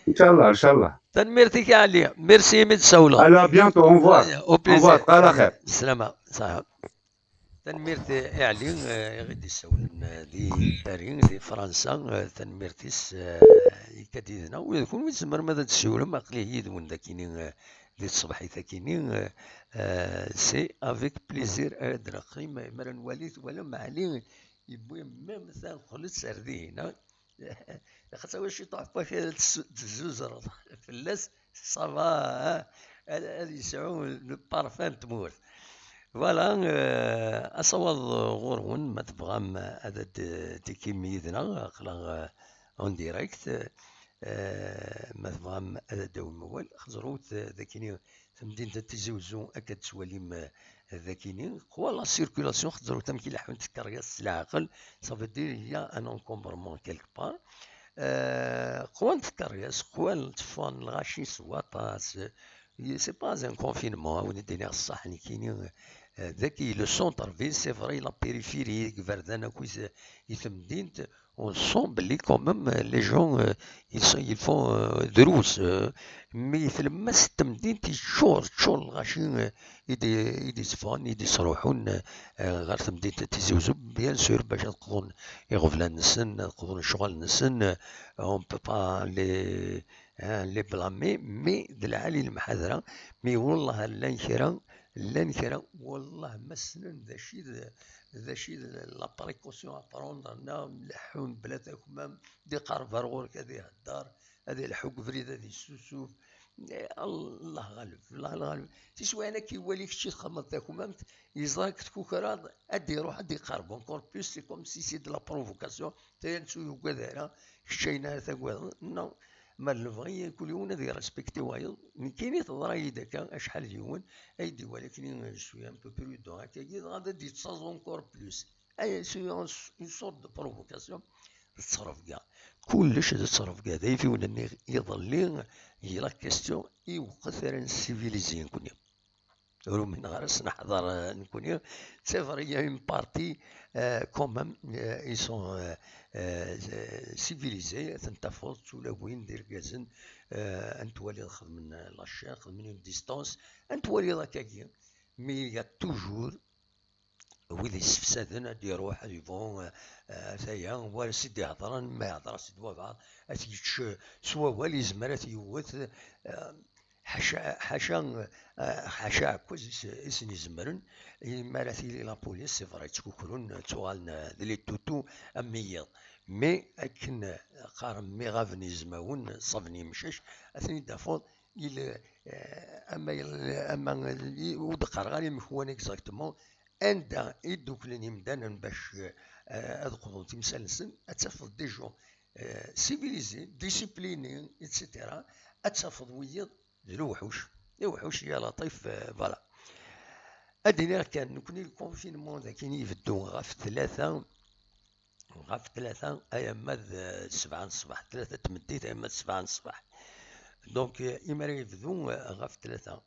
Ncallah, ncallah. Tanemmirt-ik a Ɛli. Merci imi d-tsawleḍ. Allez, à bientôt, au revoir. Au plaisir. Au revoir, ala xir. Sslama. Ṣaḥa. Tanemmirt i Ɛli, eh, i ɣ-d-issawlen, eh, di Paris, di Fransa, eh, tanemmirt-is, eh, yekka-d yid-neɣ. Ula d kunwi tzemrem ad d-tessiwlem, aql-i yid-wen dakini, eh, di tṣebḥit-akini, euh, euh, c'est avec plaisir ara d-neqqim, mi ara nwali, twalam, Ɛli yewwi même tanqelt ar dihin, ha? Xaṭer wi ciṭuḥ n wakal tez-, tezzuzreḍ fell-as, ça va, ha? Ad, ad yesɛu le parfum n tmurt. Voilà, euh, asawaḍ ɣur-wen, ma tebɣam ad d-tikim yid-neɣ, aql-aɣ, euh, en direct. Euh, ma tebɣam ad d-tawim awal, xeẓrut, euh, dakini, tamdint n Tizi Uzzu, akka d-tettwalim, euh, dakini. Qwa la circulation, xeẓrut amek i leḥḥunt tkeryas s leɛqel, ça veut dire il y a un encombrement quelque part. Euh, qwant tkeryas, qwan tteffɣen lɣaci s waṭas. C'est pas un confinement, a wen-d-iniɣ ṣṣeḥ, nekkini, euh, dagi, le centre-ville, c'est vrai, la périphérie, deg iberdan akk i t-, i temdint, on sent belli quand même, euh, les gens, euh, ils sont, ils font, euh, drus, euh, mais tlemmast n temdint yeččur, teččur lɣaci, euh, i d-, i d-itteffɣen, i d-ittruḥun, euh, ɣer temdint n Tizi Uzzu, bien sûr, bac ad qḍun iɣeblan-nsen, ad qḍun lecɣal-nsen, euh, on peut pas les, hein, les blâmer, mais d lɛali lemḥadra, mais wellah llan kra, llan kra, wellah ma ssnen d acu i d, d acu i d la précaution à prendre, neɣ leḥḥun bla takmam, d iqerreb ar ɣur-k ad ihedder, ad ileḥḥu deg ubrid, ad yessusuf. Eh, Allah ɣaleb, Allah ɣaleb. Tiswiɛin akka iwali kečč i txedmeḍ takmamt, yeẓra-k tkukraḍ, ad d-iruḥ, ad d-iqerreb encore plus, c'est comme si c'est de la provocation. Tayal ur yugad ara, kečč ayen ara tagadeḍ. Non, ma d lebɣi, kul yiwen ad irespecti wayeḍ. Nekkini teḍra-yi-d akka, acḥal d yiwen ay d-iwala akkenni, je suis un peu prudent, akkagi, dɣa ad d-yettaẓ encore plus. Ay, c'est une, une sorte de provocation. D ttrebga. Kullec d ttrebga. D ayfiwen-nni iḍelli, il a question, iwqet ara nessivilizi nekkni. Ur umineɣ ara s neḥḍer, eh, nekkni. C'est vrai, il y a une partie, euh, quand même, euh, ils sont, euh, euh, civilisés, ad ten-tafeḍ d tulawin, d irgazen, euh, ad n-twaliḍ xedmen, euh, la chaîne, xedmen une distance, ad n-twaliḍ akkagi. Mais il y a toujours wid yessefsaden, ad d-iruḥ, ad yebɣu, euh, euh, ataya, war s i d-ihedren, ma ihedr-as-d wabeɛḍ, ad t-yečč, euh, s wawal, yezmer ad t-yewwet, euh, ḥaca, ḥaca, eh, ḥaca aɛekkaz i s-, i sen-izemren, mi ara tili la police, c'est vrai, ttkukkrun, ttuɣalen, eh, d les toutous am wiyiḍ. Mais akken, eh, qqaren, mi ɣaben izmawen, ṣaben yemcac, ad ten-id-tafeḍ, il, eh, ama il, ama il, ur d-qqareɣ ara imekwan exactement, anda i dduklen imdanen bac, eh, ad qḍun timsal-nsen, ad tafeḍ des gens, eh, civilisés, disciplinés, et cetera. Ad tafeḍ wiyiḍ d lewḥuc. Lewḥuc, ya laṭif, eh, voilà. Ad d-iniɣ kan, nekkni le confinement dagi ibeddu ɣef tlata, ɣef tlata, ay ama d, eh, sebɛa n ṣṣbeḥ, tlata n tmeddit, ay ama d sebɛa n ṣṣbeḥ. Donc, eh, imi ara yebdu, eh, ɣef tlata,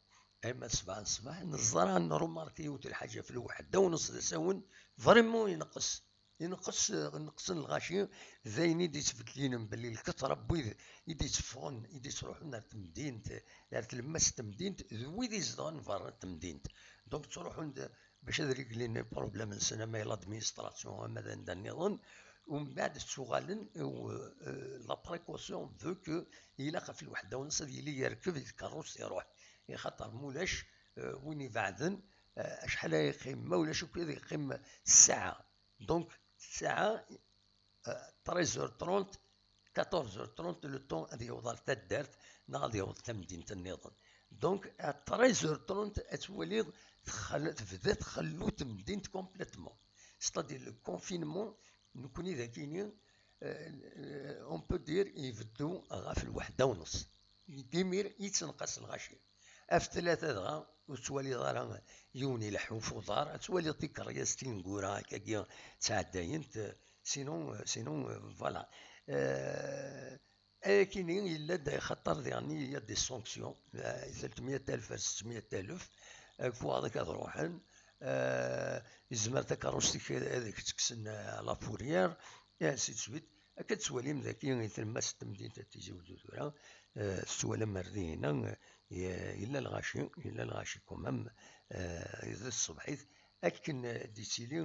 ay ama d sebɛa n ṣṣbeḥ, neẓra, nrumarki yiwet lḥaǧa ɣef lweḥda u nṣ d asawen, vraiment ineqqes. Ineqqes, neqqsen lɣaci, d ayen i d-yettbeddilin belli lketṛa n wid i d-itteffɣen, i d-ittruḥun ar temdint, ar tlemmast n temdint, d wid izedɣen berra n temdint. Donc, ttruḥun-d bac ad réglen problème-nsen, ama i l'administration, ama d anda nniḍen, umbeɛd ttuɣalen, u, euh, la précaution veut que ilaq ɣef lweḥda u nṣ ad yili yerkeb i tkeṛṛust iruḥ. Ixaṭer ma ulac, euh, win ibeɛden, euh, acḥal ara yeqqim? Ma ulac akk ad yeqqim ssaɛa. Donc, ssaɛa, euh, treize heures trente, quatorze heures trente, le temps ad yaweḍ ar taddart neɣ ad yaweḍ tamdint nniḍen. Donc, à treize heures trente, ad twaliḍ txel-, tebda txellu temdint complètement. C'est-à-dire, le confinement, nekkni dagini, euh, euh, on peut dire, ibeddu ɣef lweḥda u nṣ. Dimir, yettneqqas lɣaci. Ɣef tlata dɣa, ur tettwaliḍ ara yiwen ileḥḥu f uḍar, ad twaliḍ tikeryas tineggura akkagi ttɛeddayent, sinon, sinon, euh, voilà. Euh, ayakini yella-d axaṭer diɣen il y a des sanctions, euh, tlatemya alef ar settemya alef, euh, ɣef waɣ-, ad ruḥen, euh, yezmer takeṛṛust-ik ad ak-tt-kksen, euh, à la fourrière, et ainsi de suite. Akka tettwalim daki i tlemmast n temdint n Tizi Uzzu tura, eh, tettwalam ar dihina, eh, yella lɣaci, yella lɣaci quand même, eh, d tṣebḥit, akken, eh, d-ittili,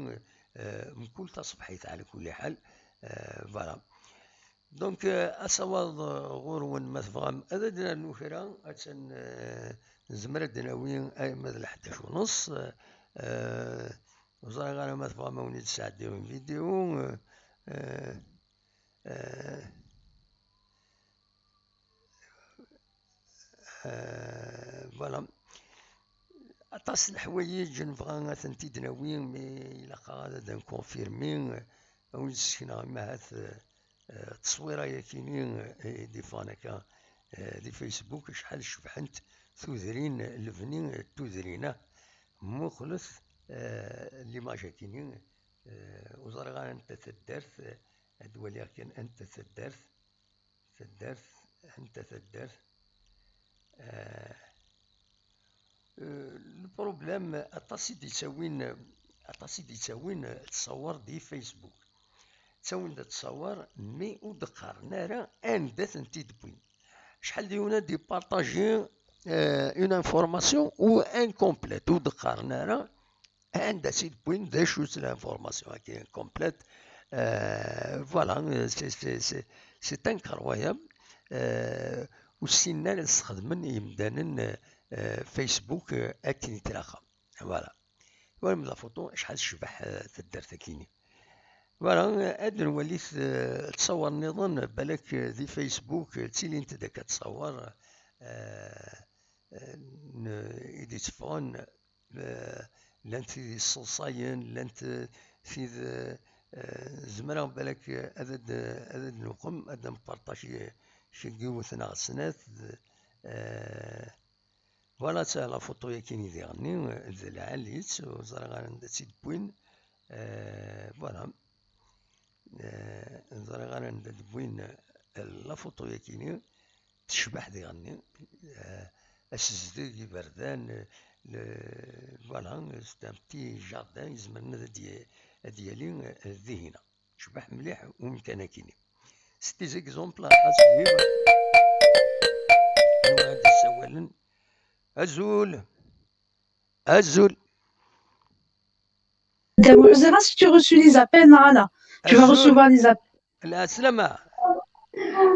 eh, mkul taṣebḥit, ɛla kulli ḥal, eh, voilà. Donc, eh, asawaḍ, eh, ɣur-wen, ma tebɣam ad d-nernu kra, attan, eh, nezmer ad d-nawi arma d leḥdac u nṣ, eh, eh, ur ẓriɣ ara ma tebɣam ad wen-id-sɛeddiɣ une vidéo, eh, eh, Euh, euh, voilà. Aṭas n leḥwayeǧ nebɣa ad tent-id-nawi, mi ilaq-aɣ ad nkonfirmi, ad wen-d-ssekneɣ, imahat, eh, tteswira-yakini, eh, i d-iffɣen akka, eh, di Facebook, acḥal cebḥent tudrin, lebni n tudrin-a. Muqlet, eh, l'image-akini, eh, ur ẓriɣ ara anta taddart, eh, ad waliɣ kan anta taddart. Taddart, anta taddart? Eh, eh, le problème, aṭas i d-yettawin, aṭas i d-yettawin, eh, ttṣawer di Facebook. Ttawin-d ttṣawer, mi ur d-qqaren ara anda tent-id-wwin. Acḥal d yiwen ad d-ipartaji, eh, une information ou incomplète, ur d-qqaren ara anda tt-id-wwin, d acu-tt l'information-agi complète. Euh, voilà, c'est, c'est, c'est, c'est incroyable. Euh, ur ssinen ara ad sxedmen yimdanen, euh, Facebook, euh, akken i tlaq. Voilà. Twalam la photo, acḥal tecbeḥ, euh, taddart-agi-ni. Voilà, euh, ad nwali t-, euh, ttṣawer nniḍen, balak, euh, di Facebook, euh, ttilint-d akka ttṣawer, euh, euh, n-, i d-itteffɣen, eh, llant tid yesseḍsayen, llant, eh, tid, eh, eh, zemreɣ balak, eh, ad d-, ad d-nuqem, ad d-nparṭac kra n yiwet neɣ snat, eh, voilà, ta la photo-yagi-ni diɣenni, eh, d lɛali-tt, ur ẓriɣ ara anda tt-id-wwin, eh, voilà. Eh, ẓriɣ ara anda d-wwin, eh, la photo-yagi-ni, tecbeḥ diɣenni, eh, asezdeg, iberdan, eh, le, voilà, c'est un petit jardin, yezmer ad d-, ad d-yali, eh, dihina. Tecbeḥ mliḥ umkan-agi-ni. C'est des exemples à suivre. Anwa ad d-ssawalen? Azul! Azul! Dda Muḥ, ẓriɣ est-ce que tu reçu les appels, neɣ ala? Tu vas recevoir les appels. Lɛeslama.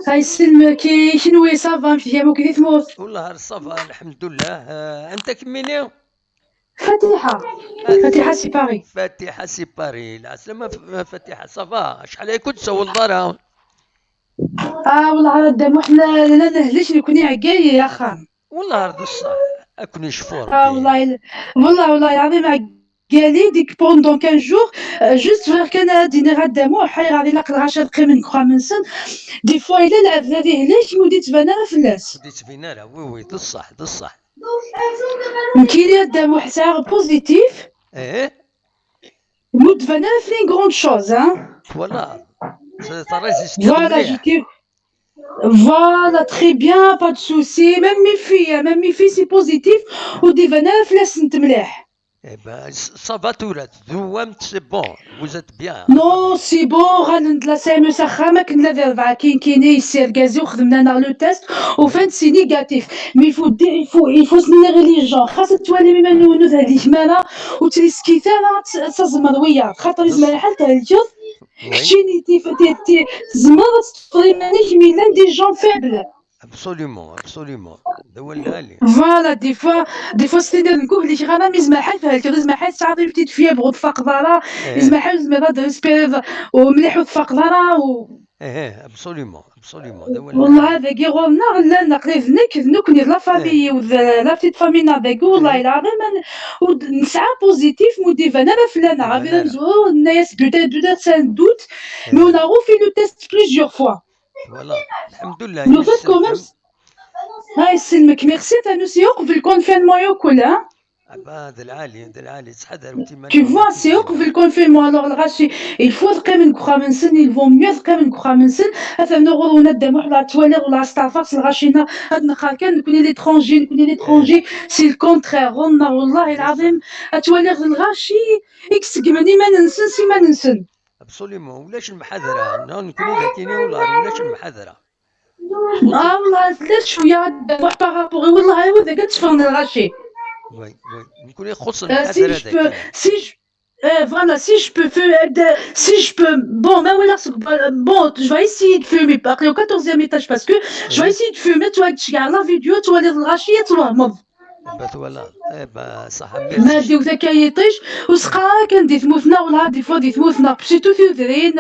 Ay, yesselmek i kenwi, ça va, amek tgam akk di tmurt? Wellah, ça va, lḥemdullah. Eh, anta kemmini? Fatiḥa. Fatiḥa si Paris. Fatiḥa si Paris. Lɛeslama f-, Fatiḥa, ça va. Acḥal ay ken-tsawleḍ ara? Ah, wellah, a Dda Muḥ, la, la nehlek, nekni ɛeggayen, axxam. Wellah, ar d ṣṣeḥ, ad ken-yecfu Rebbi. Ah, wellah, wellah, wellah, lɛaḍim, ɛeggali, dik, pendant quinze jours, euh, juste bɣiɣ kan ad d-iniɣ a Dda Muḥ, ayɣer ilaq lɣaci ad qqimen deg uxxam-nsen. Des fois, yella lɛebd ad ihlek, mi ur d-yettban ara fell-as. Ur d-yettbin ara, oui, oui, d ṣṣeḥ, d ṣṣeḥ. Nekkini a Dda Muḥ sɛiɣ positif. Eh? Mi ur d-tban ara fell-i une grande chose, hein. Voilà. T-, terreẓ-it. Voilà, mliḥ. J'étais, voilà, très bien, pas de souci. Même mes filles, hein, même mes filles, c'est positif. Ur d-iban ara fell-asent mliḥ. Eh ben, ça va tura, tdewwam, c'est bon, vous êtes bien. Non, c'est bon, ɣallen-d la C M E s axxam, akken la d rebɛa kinkini, yessi argaz-iw, xedmen-aneɣ le test, ufan-d c'est négatif. Mais il faut, il faut, il faut soutenir les gens. Xas ad twalim iman-nwen ur thelkem ara, ur ttrisket ara ad t-, ad taẓem ar wiyaḍ. Xaṭer yezmer lḥal thelkeḍ, oui, keččini tif-, ti-, ti-, tzemreḍ ad teṭṭfeḍ iman-ik, mi llan des gens faibles. Absolument, absolument. D awal lɛali. Voilà, des fois, des fois, c'est-à-dire, nkuh li kra, mi yezmer lḥal thelkeḍ, yezmer lḥal tesɛiḍ une petite fièvre ur tfaqeḍ ara, eh, yezmer lḥal tzemreḍ ad respireḍ u mliḥ ur tfaqeḍ ara, u Eh, eh, absolument, absolument. D awal. Wellah, dagi ɣur-neɣ llan, aql-i d nekk, d nekkni, d la famille-iw, d la petite famille-nneɣ dagi, wellah, eh, lɛaḍim, ur d-, nesɛa positif, mi ur d-iban ara fell-aneɣ. Iban ara. Abrid amezwaru, nenna-yas peut-être, peut-être c'est un doute, eh, mais on a refait le test plusieurs fois. Voilà, lḥemdullah. Nufa-d quand même. Ay, yesselmek, merci, tanusi uqbel confinement yakk, hein? Ah bah, d lɛali, d lɛali, ttḥadaremt iman-nwen. Tu vois, c'est uqbel confinement, alors lɣaci, il faut ad qqimen deg uxxam-nsen, il vaut mieux ad qqimen deg uxxam-nsen. Atan ɣur-wen a Dda Muḥ, la twaliḍ, la steɛfeɣ s lɣaci-nneɣ, ad neqqar kan, nekni l'étranger, nekni l'étranger, eh, c'est le contraire, ɣur-neɣ, wallahi lɛaḍim, ad twaliḍ lɣaci i iseggmen iman-nsen s iman-nsen. Absolument, ulac lemḥadra, non, nekni d akini, ulac lemḥadra. Ah, wellah, tella cwiya, d-, par rapport i, wellah, i wid akka tteffɣen lɣaci. Oui, oui. Nekkni ixuṣṣen, euh, si je peux, si je, euh, voilà, si je peux faire, euh, de, si je peux, bon, ma walaɣ seg, bon, je vais essayer de fumer, aql-i au quatorzième étage, parce que je vais essayer de fumer, tu vois, la vidéo, tu vois, lɣaci, ad twehmeḍ. Ba twala, eh, ba, ṣaḥa, merci. Ma d-iwet akka yiṭij, ur s-qqar ara kan di tmurt-nneɣ, wellah, des fois di tmurt-nneɣ, surtout tudrin,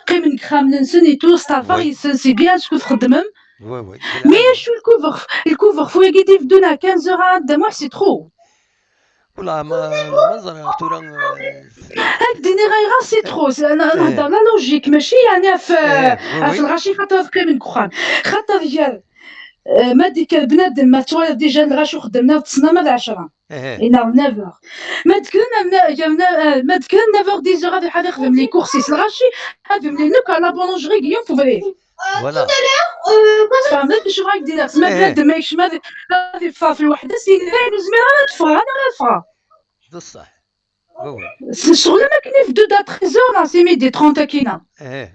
qqimen deg yexxamen-nsen et tout, steɛfeɣ yes-sen, c'est bien ce que txeddmem. Oui, oui. Mais acu le couvre-, le couvre-feu-agi d-ibeddun à quinze heures à Dda Muḥ, c'est trop. Wala ma ma ẓriɣ tura. Ad d-iniɣ ayɣer c'est trop. Nehder la logique, mačči yeɛni ɣef ɣef lɣaci xaṭer ad qqimen deg uxxam. Xaṭer gar ma d-ikker bnadem, ma twalaḍ déjà lɣaci xeddmen ar ttesna ma d ɛecra, neɣ neuf heures. Ma d-kkren, ma d-kkren neuf heures, dix heures ad iḥad ixdem les courses-is, lɣaci ad mlin akk à la boulangerie deg yiwen ubrid. Voilà. Tfehmeḍ acu ɣa k-d-iniɣ? Ma bnadem ma yekcem ad ad iffeɣ ɣef lweḥda, s yini dayen ur zmireɣ ara ad ffɣeɣ, anaɣ ad ffɣeɣ. D ṣṣeḥ. Oui, oui. Ccɣel am akken ibeddu-d à treize heures, c'est midi trente akkin-a. Eh.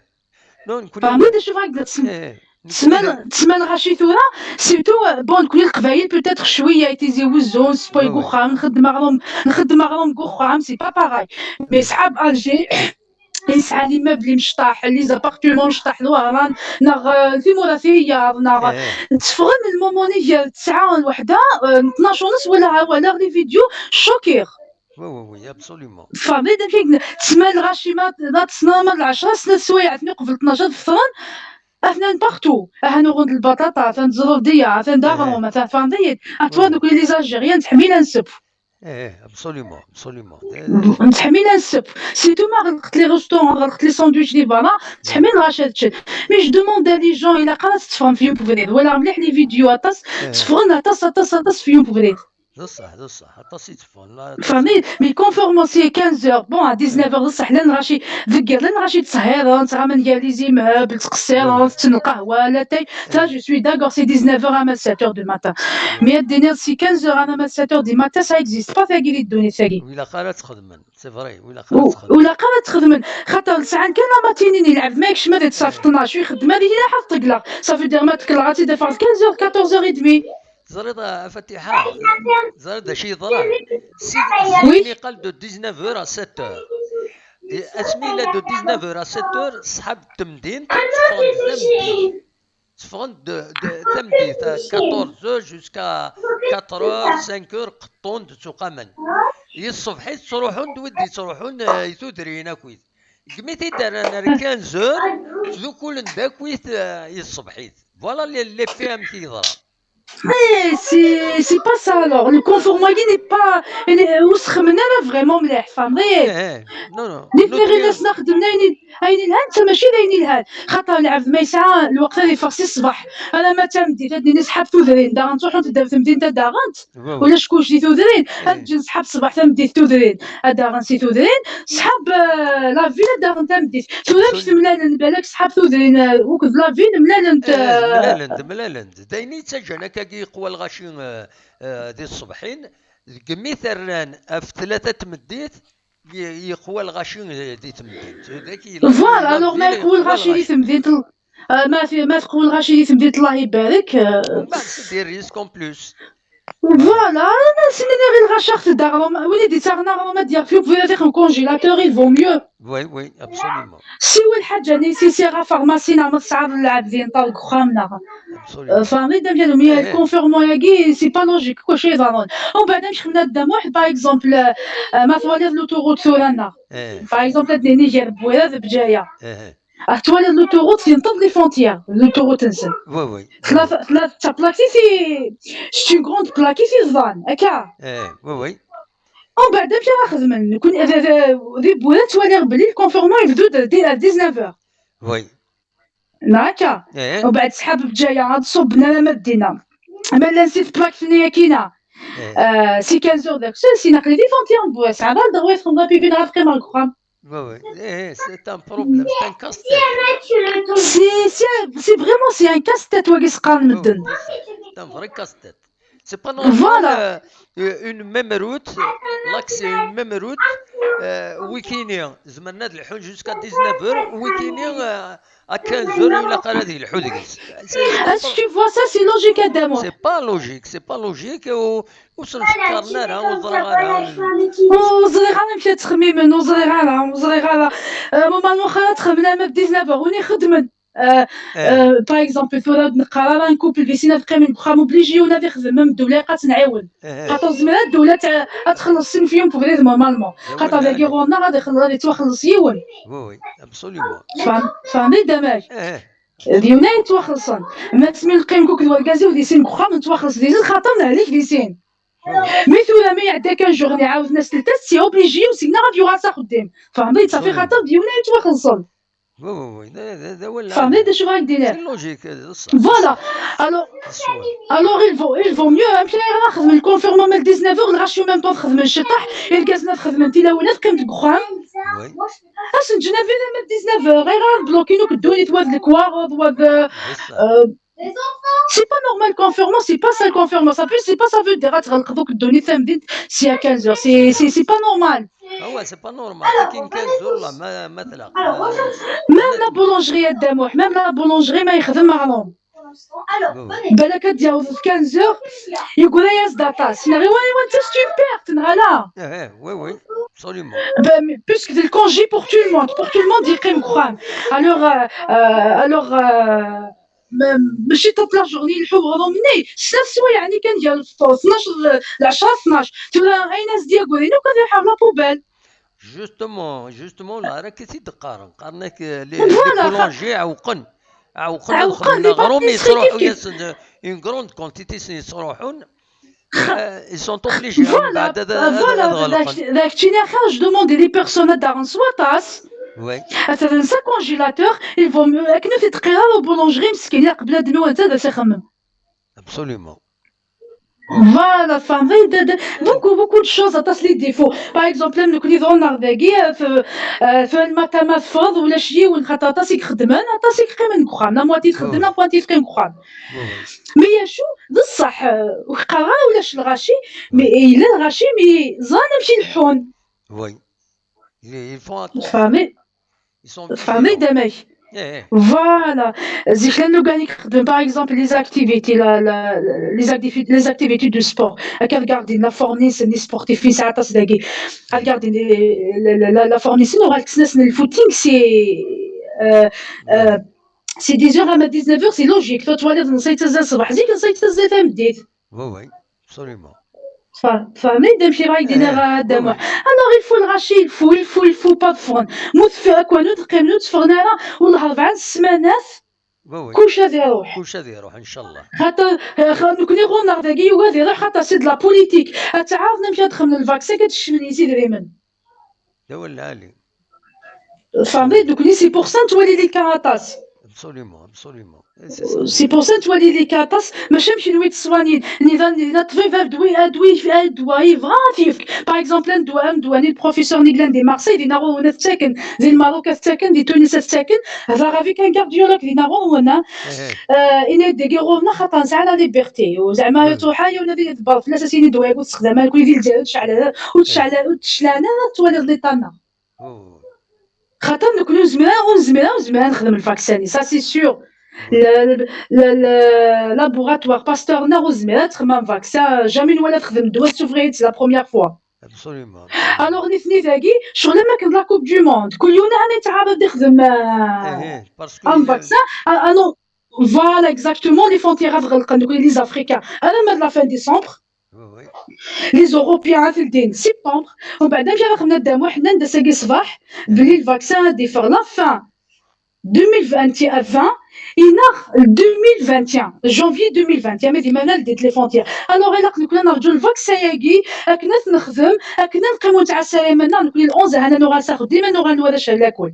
Non, nekkni Tfehmeḍ acu ɣa k-d-, eh, tesma tesma lɣaci tura, surtout, euh, bon, nekkni Leqbayel peut-être cwiya i Tizi Wezzu, nsewway deg uxxam, nxeddem aɣrum, nxeddem aɣrum deg uxxam, c'est pas pareil. Mais ṣṣḥab Alger, yesɛa les meubles imecṭaḥ, les appartements imecṭaḥ d wehran, neɣ, euh, timura tiyaḍ, neɣ tteffɣen lmumuni gar tesɛa d lweḥda, euh, tnac u nus wala walaɣ les vidéos, choqué. Oui, oui, oui, absolument. Tfehmeḍ amek i tesma lɣaci ma ma tesna ma d lɛecra, snat swayeɛ atni qbel tnac ad fṭren, atnan partout. Aha nuɣen-d lbaṭaṭa, atan tzerrdiya, atan d aɣrum, atan tfehmeḍ-iyi-d. Atwa nekkni les Algériens nettḥemmil ad nseww. Eh, absolument, absolument. Nettḥemmil ad nseww. Surtout ma ɣelqet les restaurants, ɣelqet les sandwichs di berra, nettḥemmil lɣaci ad ččen. Mais je demande à les gens, ilaq ara tetteffɣem fi yum ubrid. Walaɣ mliḥ les vidéos aṭas, tteffɣen aṭas, aṭas, aṭas fi yum ubrid. D ṣṣeḥ, d ṣṣeḥ. Aṭas i tteffɣen. Tfehmeḍ? Mais conformément c'est quinze heures. Bon, à dix-neuf heures, d ṣṣeḥ, llan lɣaci, deg yiḍ, llan lɣaci ttṣehhiren, ttɣaman gar les immeubles, ttqeṣṣiren, tetten lqahwa, latay. Ça, je suis d'accord, c'est dix-neuf heures à sept heures du matin. Mais ad d-tiniḍ si quinze heures à sept heures du matin, ça existe pas, tagi di ddunit-agi. Ur ilaq ara ad txedmen, c'est vrai, ur ilaq ara ad txedmen. Ur ilaq ara ad txedmen, xaṭer sɛan kan la matinée-nni, lɛebd ma yekcem ad iṭṭes ɣef tnac, ixeddem ad yili ḥaḍ ṭegleɣ. Ça veut dire ma ṭegleɣ ad tt-id-afeɣ d quinze heures, quatorze heures et demie. Teẓriḍ a Fatiḥa, teẓriḍ d acu yeḍran? Si, si Oui. Yeqqal de dix-neuf heures à sept heures. Et asmi yella de dix-neuf heures à sept heures, ṣṣḥab n temdint tteffɣen-d tameddit. Tteffɣen-d de, de, tameddit, à quatorze heures jusqu'à quatre heures, cinq heures, qeṭṭun-d, ttuqamen. I ṣṣebḥit ttruḥun-d wid d-yettruḥun, eh, i tudrin akkit. Degmi t-id-rran ar quinze heures, ttdukulen-d akkit, eh, i ṣṣebḥit. Voilà les, les faits amek i yeḍra. Eh, c'est c'est pas ça alors. Le conforme-agi n'est pas, ur sxemmen ara vraiment mliḥ, tfehmeḍ? Eh, eh, non, non. Nitni ɣilen-asen xedmen ayen i- ayen ilhan, netta mačči d ayen ilhan. Xaṭer lɛebd ma yesɛa lweqt ad iffeɣ si ṣṣbeḥ alamma d tameddit, ad d-nini ṣṣḥab tudrin, daɣen ttruḥunt-d ar temdint ad d-aɣent. Ulac kullec di tudrin, ad ǧǧen ṣṣḥab ṣṣbeḥ, tameddit tudrin, ad d-aɣen si tudrin, ṣṣḥab, euh, la ville ad d-aɣen tameddit. Tura amek temlalem, balak ṣṣḥab tudrin, euh, akked la ville mlalent, Eh, euh, mlalent, mlalent. D ayen i yettaǧǧan akkagi yeqwa lɣaci, eh, eh, di tṣebḥin, degmi t-rran ɣef tlata n tmeddit, ye-, yeqwa lɣaci, eh, di temdint. D aki yella Voilà, la alors ma ville, yeqwa lɣaci di temdint, euh, ma fi- ma teqwa lɣaci di temdint, Allah ibarek, euh, Umbeɛd c'est des risques en plus. Voilà, ma s-nniɣ i lɣaci aɣ-t-id aɣrum, win i d-ittaɣen aɣrum ad d-yaɣ fi ubrid ad ixdem congélateur, il vaut mieux. Oui, oui, absolument. Siwa lḥaǧa nécessaire, a pharmacie neɣ ma tesɛiḍ lɛebd yenṭer deg uxxam neɣ. Absolument. Tfehmeḍ-iyi-d amek, le conforme-agi, c'est pas logique, kullec yeḍran. Umbeɛd amek xedmen a Dda Muḥ, par exemple, euh, euh, ma twaliḍ l'autoroute tura neɣ. Eh, Par exemple, ad d-nini gar Bwira d Bǧaya. eh, Ah, twaliḍ l'autoroute yenṭeḍ les frontières, l'autoroute-nsen. oui, oui. Tella tella d taplakit i, c'est une grande plaque i t-iẓḍan, akka. Eh, oui, oui. Umbeɛd amek ara xedmen? Nekkni d- d- di Bwira ttwaliɣ belli le conforme yebdu-d di- à dix-neuf heures. Oui. Neɣ akka? Eh, Umbeɛd ṣṣḥab Bǧaya ad ṣubben alamma d dinna. Ma llan si tplakit-nni akkin-a, eh. euh, si quinze heures d'accès, si naqli di frontière n Bwira, sɛiɣ ad d-awiɣ txedmeḍ apipi neɣ ad qqimeɣ deg uxxam. Oui, oui. Eh, eh, c'est un problème, c'est un casse-tête. C'est c'est c'est vraiment c'est un casse-tête wagi s-qqaren medden. C'est un vrai casse-tête. C'est pas normal, Voilà. Euh, une même route, l'accès une même route, euh, wikini, zemren ad lḥun jusqu'à dix-neuf heures, wikini, euh, à quinze heures, ilaq ara ad yelḥu deg-s. C'est- c'est Est-ce pas- que tu vois ça, c'est logique, Adamo? C'est pas logique, c'est pas logique, u ur sen-qqaren ara, ur ẓriɣ ara. Ur ẓriɣ ara amek ad ttxemmimen, ur ẓriɣ ara, ur ẓriɣ ara. Euh, normalement, xaṭer ad xedmen ama d dix-neuf heures, win ixeddmen. Euh, Eh, euh, par exemple, tura ur d-neqqar ara un couple di sin ad qqimen deg uxxam, obligé yiwen ad ixdem, même ddula ilaq ad tt-nɛiwen. eh, Xaṭer tezmer ad ddula ad, ad txelleṣ sin fi yum ubrid normalement. eh, Xaṭer oui, dagi ɣur-neɣ ad ixelleṣ, ad yettwaxelleṣ yiwen. Oui, oui, absolument. Tfehmeḍ-iyi-d amek? Eh, D yiwen ay yettwaxelṣen. Ma asmi neqqim akked wergaz-iw di sin deg uxxam, nettwaxelleṣ di sin, xaṭer nehlek di sin. Mais tura ma iɛedda kan jour iɛawed-as telt, c'est obligé, u seg-neɣ ad yuɣal s axeddim. Tfehmeḍ-iyi? Safi, xaṭer d yiwen ara yettwaxellṣen. Oui, oui, oui. D, d, d awal lɛali. Tfehmeḍ d acu ara k-d-iniɣ? C'est logique, d ṣṣeḥ. Voilà. Alors, alors, il vaut, il vaut mieux, amek ara xedmen le confinement ma le dix-neuf heures, lɣaci en même temps ad xedmen ciṭṭaḥ, irgazen ad xedmen tilawin, ad qqimen deg uxxam. Oui. Ad sen-ǧǧen abrid ama d dix-neuf heures, ayɣer ad blokin akk ddunit, wa d lekwaɣeḍ, wa d, euh, c'est pas normal, confinement, c'est pas ça, le confinement. Ça peut, c'est pas, ça veut dire ad tɣelqeḍ akk ddunit tamdint si à quinze heures. C'est, c'est, c'est pas normal. Ah ouais, c'est pas normal. Akin quinze heures, là, ma, ma tla. Même la boulangerie, a Dda Muḥ, même la boulangerie, ma yexdem aɣrum. Balak ad d-yaweḍ quinze heures, yegra-yas-d aṭas. Neɣ iwa, iwa, c'est une perte, neɣ ala? Eh, eh, oui, oui, absolument. Ben, mais puisque le congé pour tout le monde, pour tout le monde, yeqqim deg uxxam. Alors, euh, euh, alors, euh, ma-, mačči toute la journée, nleḥḥu weɣrum-nni, snat swayeɛ-nni kan gar lefṭur, tnac, lɛecṛa, tnac. Tura, ayen as-d-yagrin akk ad iruḥ ɣer la poubelle. Justement, justement, la, ara k-t-id-qqaren. Qqaren-ak, euh, les, les boulangers ɛewqen. Ɛewqen ad xedmen aɣrum, yettruḥu-yasen, euh, une grande quantité, yettruḥun. Euh, ils sont obligés, voilà, mbeɛd ad, ad, voilà, ad ɣelqen. D ak-, d ak-ttiniɣ, je demande les personnes ad d-aɣen s waṭas. Oui. Ad t-rren s congélateur, il vaut mieux, akken ur t-id-qqir ara au boulangerie, meskin, ilaq bnadem i wanta ad as-ixemmem. Absolument. Voilà, tfehmeḍ, d, d, beaucoup, beaucoup de choses, aṭas les défauts. Par exemple, am nekni d ɣur-neɣ dagi, euh, f-, euh, f-, lmatama teffeɣ, ulac yiwen, xaṭer aṭas i ixeddmen, aṭas i yeqqimen deg uxxam, la moitié txeddem, la moitié teqqim deg uxxam. Mais acu, d ṣṣeḥ, euh, ur qqareɣ ara ulac lɣaci, mais yella lɣaci, mais ẓran amek i leḥḥun. Oui. Ils, ils font attention. Tfehmeḍ? Ils sont vigilants. Tfehmeḍ amek? Eh, eh. Voilà. Zik llan lukan i ixeddmen, par exemple, les activités, la, la, les activi-, les activités de sport. Akka, regardez, la forme-nsen, les sportifs, nesɛa aṭas dagi. Regardez, la, la, la, la forme-nsen, uɣal kksen-asen le footing, c'est, euh, euh, c'est dix heures à dix-neuf heures, c'est logique. Tura twaliḍ nsa yettazzal ṣṣbeḥ zik, nsa yettazzal tameddit. Oui, oui, absolument. Tfa-, tfehmeḍ amek i ɣa-k-d-iniɣ, eh, a Dda Muḥ? Alors, il faut lɣaci, il faut, il faut, il faut pas ffɣen. Ma ur teffi-, akk-, ur d-qqimen, ur d-ffɣen ara, wellah, rebɛa n ssmanat, oui, oui, kullec ad iruḥ. Kullec ad iruḥ, ncallah. Xaṭer, eh, xa-, nekni ɣur-neɣ dagi yugi ad iruḥ, xaṭer c'est de la politique. Ad tɛerḍen amek ad xedmen lvaksin, ad d-kecmen s idrimen. D awal lɛali. Tfehmeḍ? Donc, c'est pour ça nettwali les cas aṭas. Absolument, absolument. Eh, c'est ça. C'est pour ça nettwali les cas aṭas, mačči am kenwi yettṣwanin. Nniḍen, nniḍen, ṭṭbib, ddwa, ddwa, ddwa, yebɣa ad t-yefk. Par exemple, ddwa, ddwa-nni, le professeur-nni yellan di Marseille, dinna ɣur-wen ad ttaken, di Lmerruk ad ttaken, di Tunis ad ttaken, hḍeṛ avec un cardiologue, dinna ɣur-wen, ah. Eh, eh. Euh, yenna-d dagi ɣur-neɣ, xaṭer nesɛa la liberté. U zeɛma, hmm, tṛuḥ, yiwen ad iḍebber fell-as, as-yini ddwa-agi ur t-ssexdam ara, nekkni di Lezzayer ur t-tecɛel ara, ur t-tecɛel ara, ur t-teclan ara, ad twaliḍ l'état-nneɣ. Oh. Xaṭer nekkni ur nezmir ara, ur nezmir ara, ur nezmir ara nexdem lvaksin-nni, ça c'est sûr. Le, le, le, le laboratoire Pasteur-nneɣ ur nezmir ara ad txemmem vaksin, jamais nwala ad texdem ddwa, tessufeɣ-iyi-d, c'est la première fois. Absolument, absolument. Alors, nitni dagi, ccɣel am akken d la Coupe du Monde. Kul yiwen aɛni yettɛaraḍ ad ixdem, euh, eh, eh, parce que am vaksin. Ah, ah non, voilà, exactement, les frontières ad ɣelqen, nekkni les Africains. Alamma d la fin décembre. Oui, oui. Les Européens ad t-ldin septembre. Umbeɛd amek ara xedmen a Dda Muḥ? Nnan-d ass-agi ṣṣbeḥ belli lvaksin ad d-iffeɣ la fin deux mille vingt et un, neɣ deux mille vingt et un, janvier deux mille vingt et un, ma d iman-a ldint les frontières. Alors, ilaq nekkni ad nerǧu lvaksin-agi akken ad t-nexdem, akken ad neqqim ur nettɛassa ara iman-nneɣ, nekkni le onze, ha-n-a nuɣal s axeddim, ad nuɣal n warrac ar lakul.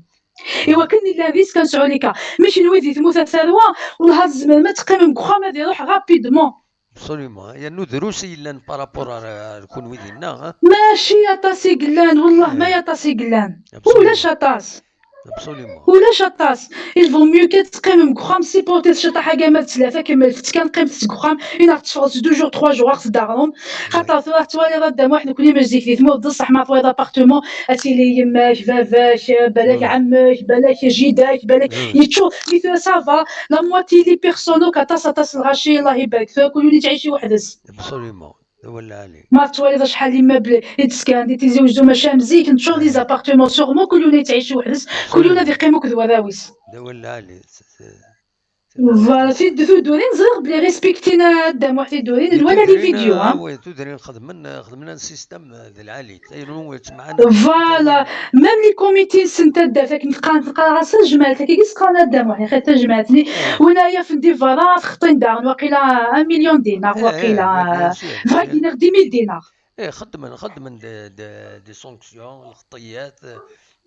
I wakken nella risque ad nesɛu les cas. Mi kenwi di tmurt a tarwa, wellah tzemrem ad teqqimem deg uxxam, ad iruḥ rapidement. Absolument. Yernu drus i yellan par rapport ar, ar kunwi dinna, ha? Mačči aṭas i yellan, wellah, eh, ma aṭas i yellan. Absolument. Ulac aṭas. Absolument. Ulac aṭas. Il vaut mieux kan teqqimem deg uxxam, supportez ciṭṭaḥ-agi ma d tlata, kemmlet-tt kan, qqimet deg uxxam, i neɣ teffɣet deux jours, trois jours, ad ɣ-teddeɣrem. Oui. Xaṭer tura twaliḍ a Dda Muḥ, nekkni mačči zik di tmurt, d ṣṣeḥ ma twaliḍ appartement, ad tili yemma-k, baba-k, balak, oui, ɛemmek, balak jida-k, balak, oui, yeččur, mi tura ça va, la moitié les personnes akk, aṭas, aṭas lɣaci, Allah ibarek, tura kul yiwen yettɛici weḥd-s. Absolument. D awal lɛali. Ma tettwaliḍ acḥal immeuble i d-skan di Tizi Wezzu, mačči am zik, neččur les appartements, sûrement kul yiwen yettɛici weḥd-s, kul yiwen ad iqqim akked warraw-is. D awal lɛali. C'est, c'est, Voilà, tiddurin, ẓriɣ belli respectin a Dda Muḥ tiddurin, nwala les vidéos, hein. Oui, tudrin xedmen, xedmen un système d lɛali. Tayru ttemɛan. Voilà, même les comités n taddart, akken teqqar, teqqar-as tajmaɛt, akka i s-qqaren a Dda Muḥ, yaxi tajmaɛt-nni, win ara yafen di berra, ad t-xeṭṭin daɣen, waqila un million dinar, waqila, bɣa k-d-iniɣ dix mille dinars. Eh, xeddmen, xeddmen des, des, des sanctions, lxeṭṭiyat,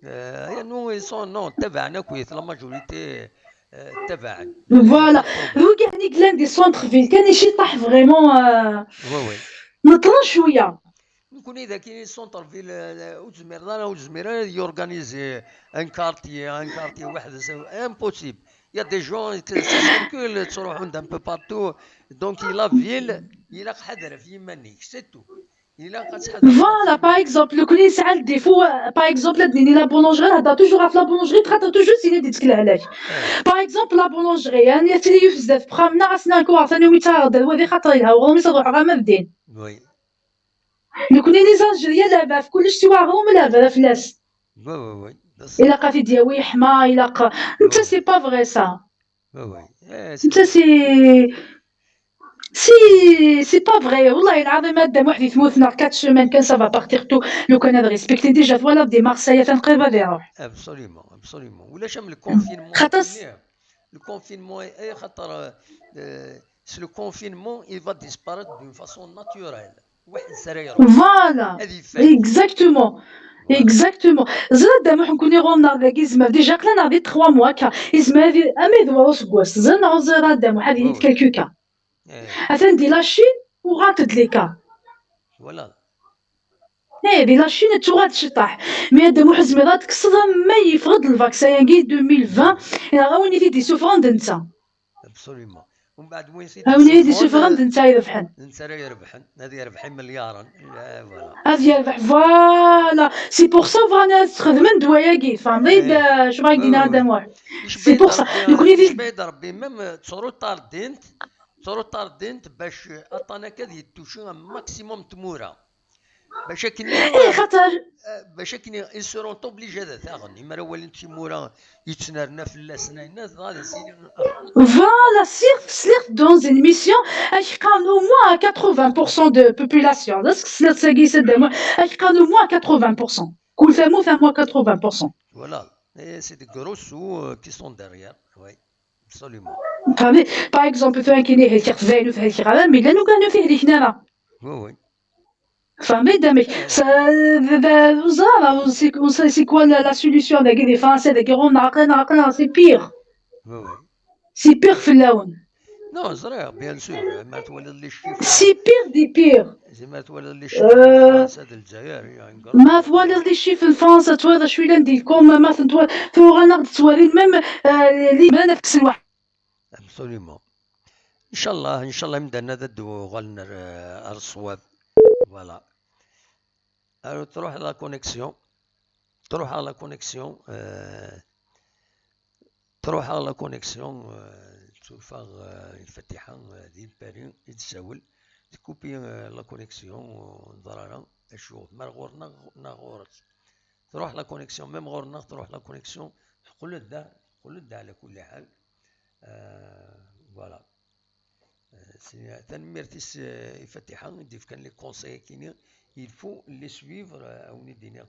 euh, yernu ils sont, non, tabaɛen akk, la majorité, euh, tabaɛen. Voilà. Donc, يعني, yellan di centre-ville, kan i ciṭaḥ vraiment, euh, Oui, oui. Neṭṭlen cwiya. Nekkni dagi centre-ville, euh, ur tezmireḍ ara, ur tezmir ara d'organiser un quartier, un quartier weḥd-s, impossible. Il y a des gens qui circulent, ttruḥun d'un peu partout. Donc, la ville, ilaq ḥader ɣef yiman-ik, c'est tout. Ilaq ad tḥadreḍ. Voilà, par exemple, nekkni nesɛa le défaut, euh, par exemple, ad d-nini la boulangerie, nehder toujours ɣef la boulangerie, xaṭer toujours sin ad d-ittkel lehlak. Par exemple, la boulangerie, yani ad tili yiwet zdat wexxam-nneɣ, ass-nni ad k-waɣeɣ tanumi ttaɣeɣ-d ar wadi, xaṭer yelha uɣrum-is ad ruḥeɣ arma d din. Oui. Nekkni les Algériens, leɛba ɣef kullec, siwa aɣrum, leɛba fell-as. Oui, oui, oui. Ilaq ad t-id-yawi yeḥma, ilaq. Netta, c'est pas vrai ça. Oui, oui. Eh, Netta, c'est. Si, c'est pas vrai. Wallahi lɛaḍim, a Dda Muḥ, di tmurt-nneɣ quatre semaines kan, ça va partir tout. Lukan ad respectin, déjà twalaḍ di Marseille atan qrib ad iruḥ. Absolument, absolument. Ulac am le confinement. Xaṭer Le confinement, eh, xaṭer, euh, c'est le confinement, il va disparaître d'une façon naturelle. Waḥed s ara iruḥ. Voilà. Ad yeffak. Exactement. Exactement. Ẓriɣ a Dda Muḥ, nekkni ɣur-neɣ dagi yezmer, déjà aql-aneɣ di trois mois akka. Yezmer ad i-, ama d war useggas. Ẓriɣ neɣ ur ẓriɣ a Dda Muḥ, ad yili-d quelques cas. Eh, Atan di la Chine, uɣant-d les cas. Voilà. Eh, di la Chine tuɣal ciṭaḥ. Mais a Dda Muḥ, tzemreḍ ad tekkseḍ ama yeffeɣ-d lvaksa-agi deux mille vingt, neɣ a win i t-id-isuffɣen d netta. Absolument. Umbeɛd win A win i t-id-isuffɣen d netta irebḥen. Netta ara irebḥen, ad yerbeḥ imelyaṛen. Eh, voilà. Ad yerbeḥ, voilà. C'est pour ça bɣan ad t-xedmen d wayagi. Tfehmeḍ-iyi-d, eh, acu bɣa k-d-iniɣ a Dda Muḥ. C'est pour ça. Nekkni di Icebbayd Rebbi, même, euh, ttruṭardint, ttruṭardint bac, euh, aṭan akka ad yettuci un maximum n tmura. Bac akken, Eh, xaṭer euh, bac akken ils seront obligés ad t-aɣen. Imi ara walin timura yettnerna fell-asen, ayen ad, ad as-yini, Voilà, sliɣ, sliɣ dans une émission, ad k-qqaren au moins à quatre-vingts pour cent de population. D acu tesliḍ sagi s a Dda Muḥ, ad k-qqaren au moins à quatre-vingts pour cent. Kul tamurt, au moins quatre-vingts pour cent. Voilà. Et c'est des gros sous, euh, qui sont derrière. Oui, absolument. Par, par exemple, tura nekkini helkeɣ, tbayen ur t-helkeɣ ara, mais llan ugar ur t-hliken ara. Oui, oui. Tfehmeḍ-iyi-d amek? Ça, d- d- ur ẓriɣ ara, c'est, c'est, c'est quoi la, la solution dagi di Fransa, dagi ɣur-neɣ aql-aneɣ, aql-aneɣ, c'est pire. Oui, oui. C'est pire fell-awen. Non, ẓriɣ, bien sûr, ma twaliḍ les chiffres. C'est pire des pires. Zima twaliḍ les chiffres n Fransa d Lezzayer, il y a une grande Ma twaliḍ les chiffres n Fransa, twalaḍ acu yellan di lkoma, ma ten-twa-, tura neɣ d-ttwalin même, euh, les, les, ad kksen waḥed. Absolument. Inchallah, inchallah, imdanen ad d-uɣalen ar, ar ṣṣwab. Voilà. Alors, tṛuḥ la connexion. Tṛuḥ la connexion. Euh, tṛuḥ la connexion. Euh, ttufaɣ, euh, Lfatiḥa, euh, di Paris i d-tessawel. Tkupi, euh, la connexion, ur neẓri ara acu. Ma ɣur-neɣ neɣ ɣur-s. Tṛuḥ la connexion, même ɣur-neɣ tṛuḥ la connexion. Teqqel-d da, teqqel-d da, ɛla kulli ḥal. Euh, voilà. Euh, c'est, tanemmirt-is, euh, i Fatiḥa, i d-ifkan les conseils-agi-nni, il faut les suivre, euh, a wen-d-iniɣ,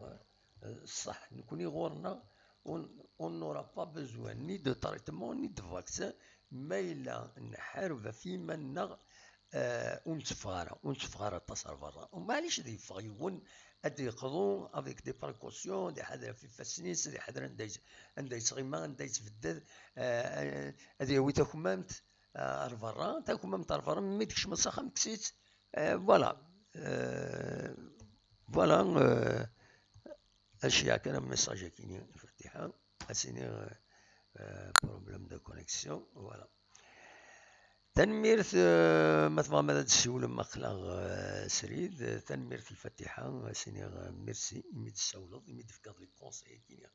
euh, ṣṣeḥ. Nekkni ɣur-neɣ, on, on n'aura pas besoin ni de traitement, ni de vaccin, ma yella nḥareb ɣef yiman-nneɣ, euh, ur netteffeɣ ara, ur netteffeɣ ara aṭas ar berra. Maɛlic ad yeffeɣ yiwen, ad d-yeqḍu avec des précautions, ad iḥader ɣef ifassen-is, ad iḥader anda yet-, anda yettɣima, anda yettbeddad, euh, ad yawi takmamt, euh, ar berra, takmamt ar berra, mi d-tkecmeḍ s axxam, kkes-itt, euh, voilà. Euh, voilà, euh, ad ceyyeɛ kan amessage-agi-nni i Fatiḥa, ad s-iniɣ, euh, euh, problème de connexion, voilà. Tanemmirt, euh, ma tebɣam ad d-tessiwlem, aql-aɣ, euh, srid. Tanemmirt i Fatiḥa, ad s-iniɣ, euh, merci imi d-tessawleḍ, imi d-tefkiḍ les conseils-agi-nni.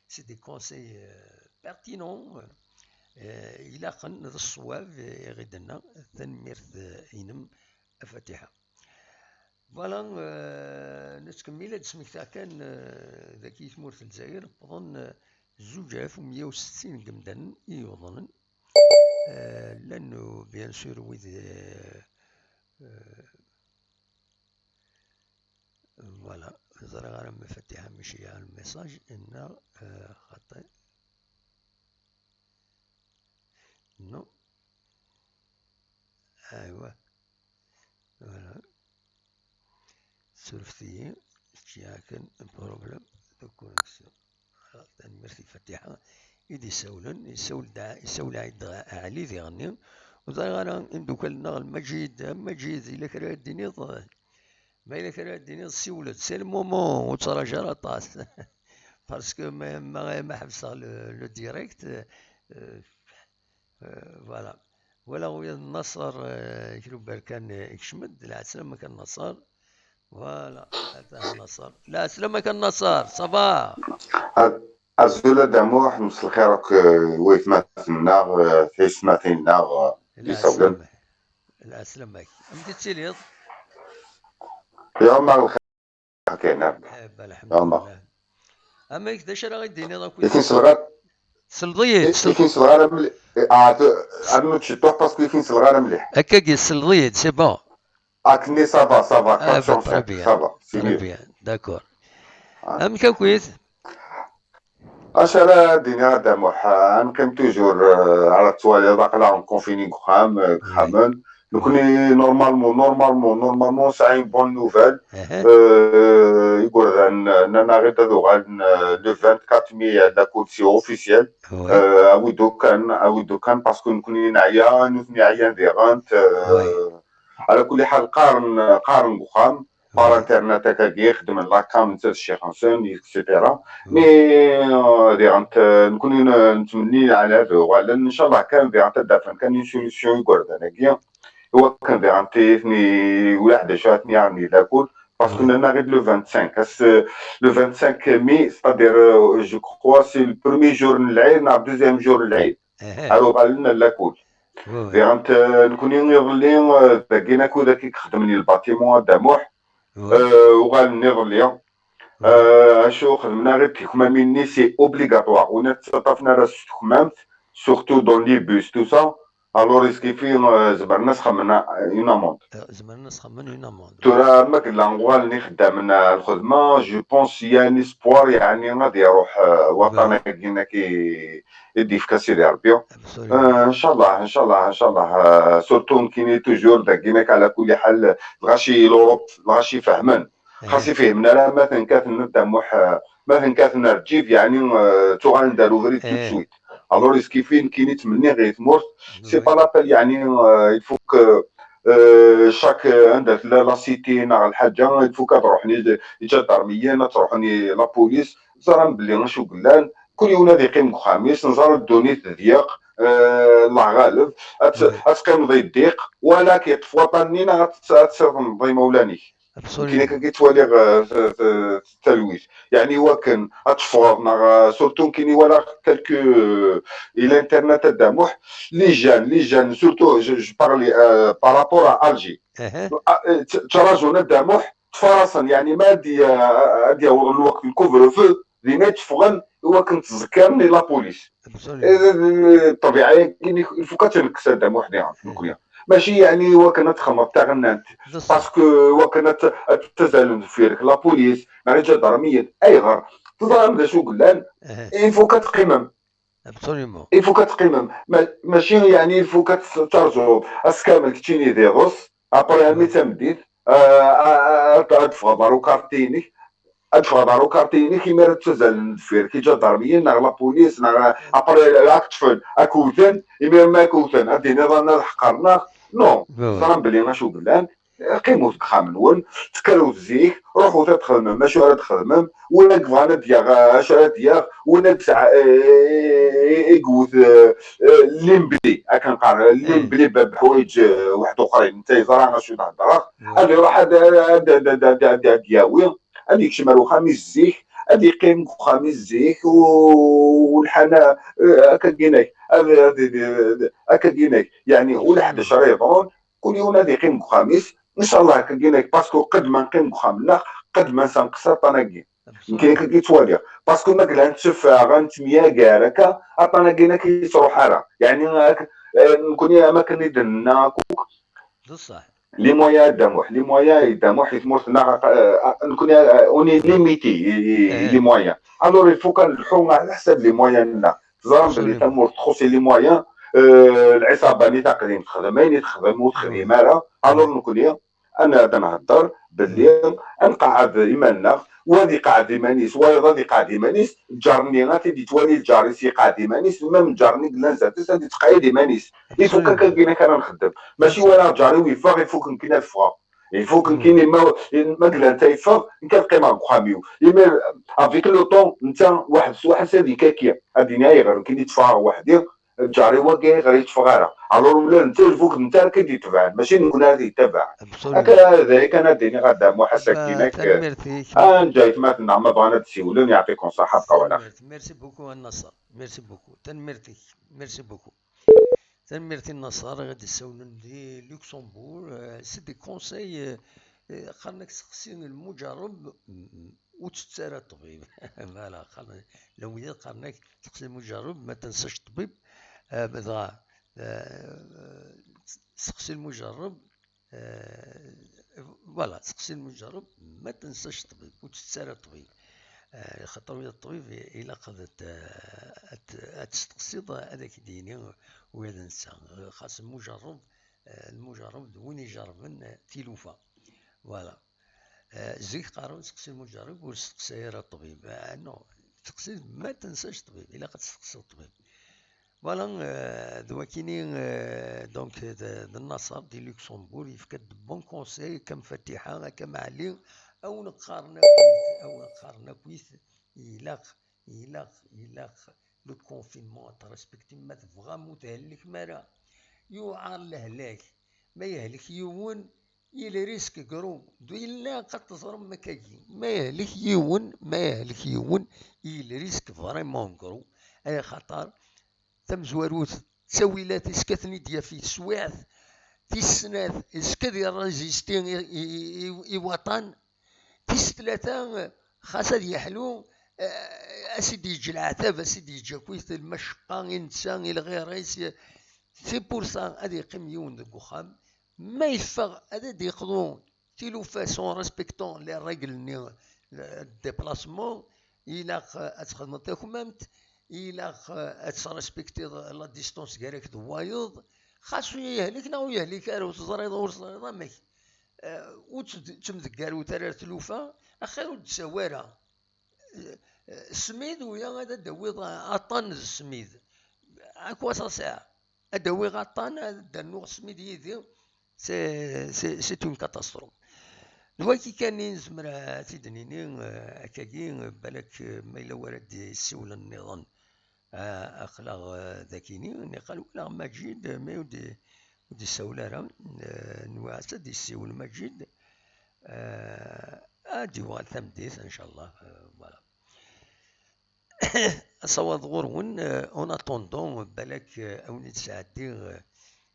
C'est des conseils, euh, pertinents, euh, ilaqen, d ṣṣwab, euh, i ɣ-d-tenna. Tanemmirt, euh, inem a Fatiḥa. Voilà, euh, nettkemmil ad d-smektaɣ kan, euh, dagi i tmurt n Lezzayer, wwḍen, euh, zuǧ alaf u meyya u settin n yimdanen i yuḍnen. Euh, bien sûr, wid, euh, euh, voilà, ẓriɣ ara ma Fatiḥa mačči ar le message, neɣ, euh, xaṭi. Non. Aywa. Voilà. Surfet-iyi, kečč yakan problème de connexion. Voilà, tanemmirt i Fatiḥa i d-isawlen, isawel-d, isawel-aɣ-d Ɛli diɣenni. Ur ẓriɣ ara imeddukal-nneɣ Lmaǧid, a Maǧid, yella kra ara d-tiniḍ? Ma yella kra ara d-tiniḍ, siwel-d, c'est le moment, ur ttraǧu ara aṭas. Parce que ma, ma, ma ḥebseɣ le, le direct, euh, euh, voilà. Walaɣ ula d Naṣer, euh, kra uberkan, euh, ikcem-d. Lɛeslama-k a Naṣer. Voilà, ata Naṣer. Lɛeslama-k a Naṣer, ça va? A-, azul a Dda Muḥ, mselxir akk, euh, waytmaten-nneɣ, euh, tiyessetmatin-nneɣ, euh, d isawlen. Lɛeslama-k. Lɛeslama-k. Amek i tettiliḍ? Yeɛmer lxir. Akken, ah. Eh, ben, alḥemdulillah. Amek, d acu ara ɣ-d-tiniḍ akk? Ikin selɣar. Selḍ-iyi-d, i-, sel- ikin selɣar mli-, ah, te-, arnu ciṭuḥ parce que ikin selɣar mliḥ. Akkagi, selḍ-iyi-d, c'est bon. Akken, ça va, ça va, ah, quatre cent cinq, très bien, ça va, c'est très mieux. Très bien, d'accord. Ah. Amek akkit? Acu ara d-iniɣ a Dda Muḥ, ad neqqim toujours, euh, ara tettwaliḍ aql-aɣ confinés deg uxxam, euh, deg uxxamen. Nekkni, normalement, normalement, normalement, nesɛa une bonne nouvelle. Euh, igerdan, euh, nnan-aɣ-d ad uɣalen, euh, le vingt-quatre mai ad lakul, c'est officiel. Euh, awi-d kan, awi-d kan, parce que nekkni neɛya, nutni ɛyan diɣen, euh, ala kulli ḥal, qqaren, qqaren deg uxxam, par internet akkagi, xedmen la cam netta d ccix-nsen, et cetera. Mais, euh, diɣen, euh, nekkni n-, nettmenni ɛla ad uɣalen, ncallah kan, diɣen ad d-afen kan une solution i igerdan-agi. Iwakken diɣen titni, ulaḥ d acu ad ten-yaɣen di lakul, parce que nnan-aɣ-d le vingt-cinq. Ass, euh, le vingt-cinq mai, c'est-à-dire, euh, je crois, c'est le premier jour n lɛid, neɣ deuxième jour n lɛid. Ar uɣalen ar lakul. Diɣen, euh, nekkni iḍelli, euh, dagi akud akk i ixedmen i lbatimun a Dda Muḥ. Euh, uɣalen iḍelli. Euh, acu xedmen-aɣ-d tikmamin-nni, c'est obligatoire. Ur nettaṭṭafen ara s tekmamt, surtout dans les bus, tout ça. Alors, iskifi, euh, zemren ad s-xedmen, euh, une amende. Euh, zemren ad s-xedmen une amende. Tura, ma yella uɣalen ixeddamen, euh, lxedma, je pense, il y a un espoir, yeɛni, ad iruḥ, euh, waṭṭan-agi-nni i d-yefka Sidi Ṛebbi. Absolument. Euh, ncallah, ncallah, ncallah. Euh, surtout nekkini toujours dagi-nni, ɛla kulli ḥal, lɣaci l'Europe, lɣaci fehmen. Xas i fehmen ara ma ten-kkaten a Dda Muḥ, euh, ma ten-kkaten ar lǧib, yeɛni, euh, ttuɣalen-d ar ubrid tout de suite. Alors, iskifi nekkini ttmenniɣ i tmurt, c'est pas l'appel, yeɛni, euh, il faut que, euh, chaque, euh, anda tella la cité neɣ lḥaǧa, il faut qu'ad ruḥen i, i ǧadarmiyen, ad truḥen i la police, ẓran belli acu yellan, kul yiwen ad iqqim deg uxxam-is, nẓer ddunit d ddiq, euh, Allah ɣaleb, ad t-, ad teqqimeḍ i ddiq, wala k-iṭṭef waṭṭan-nni neɣ ad t-, ad tserḍneḍ imawlan-ik. Absolument. Nekkini akka i ttwaliɣ, euh, t-, t-, talwit. Yeɛni wakken ad teffɣeḍ, neɣ, euh, surtout nekkini walaɣ quelques, euh, i l'internet a Dda Muḥ, les jeunes, les jeunes, surtout, je, je parle, euh, par rapport à Alger. Ah, euh, t-, ttraǧun a Dda Muḥ, ttfaraṣen, yeɛni ma ad y-, ad yaweḍ lweqt n couvre-feu, dinna i tteffɣen, i wakken ttẓekkaren i la police. Absolument. Eh, eh, eh, ṭṭbiɛa-agi, il faut ad tt-nekkes a Dda Muḥ, nekkni. Mačči yeɛni i wakken ad txedmeḍ taɣennant, parce que i wakken ad t-, ad ttazalen deffir-k la police, neɣ iǧadarmiyen. Ayɣer? Teẓram d acu yellan, il faut ad teqqimem. Absolument. Il faut ad teqqimem. Ma-, mačči yeɛni il faut ad terǧuḍ ass kamel keččini d iḍes, après armi d tameddit, euh, ad, ad, ad teffɣeḍ ɣer ukarti-inek, ad teffɣeḍ ɣer ukarti-inek, imi ara ttazalen deffir-k iǧadarmiyen neɣ la police, neɣ après ad k-ṭṭfen, ad k-wten, imi ma k-wten, ad d-tiniḍ, "Anna ad ḥeqren-aɣ." Non, ẓran belli acu yellan, qqimet deg uxxam-nwen, tekkrewt zik, ruḥut ad txedmem acu ara txedmem, win i yebɣan ad d-yaɣ acu ara d-yaɣ, win i yesɛa, eh, i yewwet, eh, eh, l'imbli, akken qqaren, l'imbli bab ḥwayeǧ, eh, waḥed uxrin, netta yeẓra acu d-heddreɣ, ad iruḥ ad, ad, ad yawi, ad yekcem ar uxxam-is zik, ad yeqqim deg uxxam-is zik, u, u lḥana, eh, akka ginek, ad, ad, ad, akka ginek, yeɛni, ulaḥ d acu ara yeḍrun, kul yiwen ad yeqqim deg uxxam-is, ncallah, akka ginek, parce que qed ma neqqim deg uxxam-nneɣ, qed ma nesɛa aṭṭan-agi. Nekkini akka i ttwaliɣ. Parce que ma yella netteffeɣ, nettemyagar akka, aṭṭan-agi-nek yettruḥ ara. Yeɛni, ak-, Eh, nekkni am akken i d-nenna akk, d ṣṣeḥ. Les moyens a Dda Muḥ, les moyens a Dda Muḥ i tmurt-nneɣ, eh, nekkni, eh, on est limité i, i, i les moyens. Alors il faut kan nleḥḥu ɛla ḥsab les moyens-nneɣ. Teẓram belli tamurt txuṣṣ i les moyens, eh, lɛiṣaba-nni taqdim texdem ayen i texdem ur texdim ara. Alors nekkni ad nehder belli ad nqeɛɛed iman-nneɣ, wa ad iqeɛɛed iman-is, wayeḍ ad iqeɛɛed iman-is, lǧar-nni ad t-id-yettwali lǧar-is yeqɛed iman-is, même lǧar-nni yellan zdat-s ad yettqeɛɛid iman-is. Il faut kan akka ara nxeddem. Mačči wala lǧar-iw yeffeɣ, il faut kan nekkini ad ffɣeɣ. Il faut kan nekkini ma, ma yella netta yeffeɣ, nekk ad qqimeɣ deg uxxam-iw. Imi avec le temps, netta waḥed s waḥed ad ikaki. Ad d-yini ayɣer nekkini tteffɣeɣ weḥd-i, lǧar-iw wagi ayɣer ur yetteffeɣ ara. Alors ula d netta il faut kan netta ara k-id-itebɛen, mačči nekkni ara t-yettabaɛen. Akka d aya kan ad d-iniɣ a Dda Muḥ ass-agi. Tanemmirt-ik. Anda aytmaten-nneɣ ma bɣan ad d-siwlen, yeɛṭikum ṣṣeḥḥa, bqaw ɛla xir. Merci beaucoup a Naṣer. Merci beaucoup. Tanemmirt-ik. Merci beaucoup. Tanemmirt i Naṣer i ɣ-d-issawlen di Luxembourg. Eh, c'est des conseils, eh, eh, qqaren-ak seqsi lmuǧerreb, mm, ur tett ara ṭṭbib. Voilà, qqaren, lawiyat qqaren-ak seqsi lmuǧerreb, ma tensac ṭṭbib. Eh, dɣa, eh, seqsi lmuǧerreb, eh, voilà, seqsi lmuǧerreb, ma tensac ṭṭbib, ur tett ara ṭṭbib. Eh, xaṭer ula d ṭṭbib i-, ilaq ad t-, ad t-, ad testeqsiḍ, ad ak-d-yini ula d netta. Xas lmuǧerreb, eh, lmuǧerreb d win ijerrben, eh, tilufa. Voilà. Eh, zik qqaren seqsi lmuǧerreb, ur steqsay ara ṭṭbib. Ah, non, teqsiḍ ma tensac ṭṭbib, ilaq ad testeqsiḍ ṭṭbib. Voilà, eh, d wakini, eh, donc, d, d Naṣer di Luxembourg, yefka-d de bons conseils, akka Fatiḥa, akka Maɛli, a wen-qqaren akkit, a wen-qqaren akkit, ilaq, ilaq, ilaq le confinement ad t-respectim ma tebɣam ur thelkem ara. Yuɛer lehlak, ma yehlek yiwen, il risque gros. D ilaq ad teẓrem akkagi. Ma yehlek yiwen, ma yehlek yiwen, il risque vraiment gros. Ay xaṭer, tamezwarut, ttawilat, iska ten-id-yaf i teswiɛt, tis snat, iska ad irrésisti i, i, i, i waṭan, tis tlata, xas ad yeḥlu, eh, a s-id-yeǧǧ leɛtab, a s-id-yeǧǧ akkit lmacaqqa i netta, i lɣir-is. C'est pour ça, ad yeqqim yiwen deg uxxam. Ma yeffeɣ, ad d-yeqḍu tilufa en respectant les règles-nni, le déplacement. Ilaq, eh, ad txedmeḍ takmamt, ilaq, eh, ad tesrespectiḍ la distance gar-ak d wayeḍ. Xas yehlek neɣ ur yehlek ara, ur teẓriḍ, ur teẓriḍ amek. Eh, ur tt-, ur ttemdeggarut ara ar tlufa, axir ur d-tsawi ara. Eh, eh, smid, uya ad d-tawiḍ aṭṭan n smid. À quoi ça sert? Ad d-awiɣ aṭṭan, ad d-rnuɣ smid yid-i. C'est, c'est, c'est une catastrophe. D wagi kan i nezmer ad t-id-nini, eh, akkagi, eh, balak, eh, ma yella wara d-yessiwlen nniḍen. Ah, aql-aɣ, eh, dakini, niqal walaɣ Maǧid, eh, mais ur d-, ur d-yessawel ara. Eh, nwiɣ-as ad d-yessiwel Maǧid. Eh, ad d-yuɣal tameddit, incallah. Eh, voilà. Asawaḍ ɣur-wen, eh, en attendant, balak, eh, a wen-id-sɛeddiɣ, eh,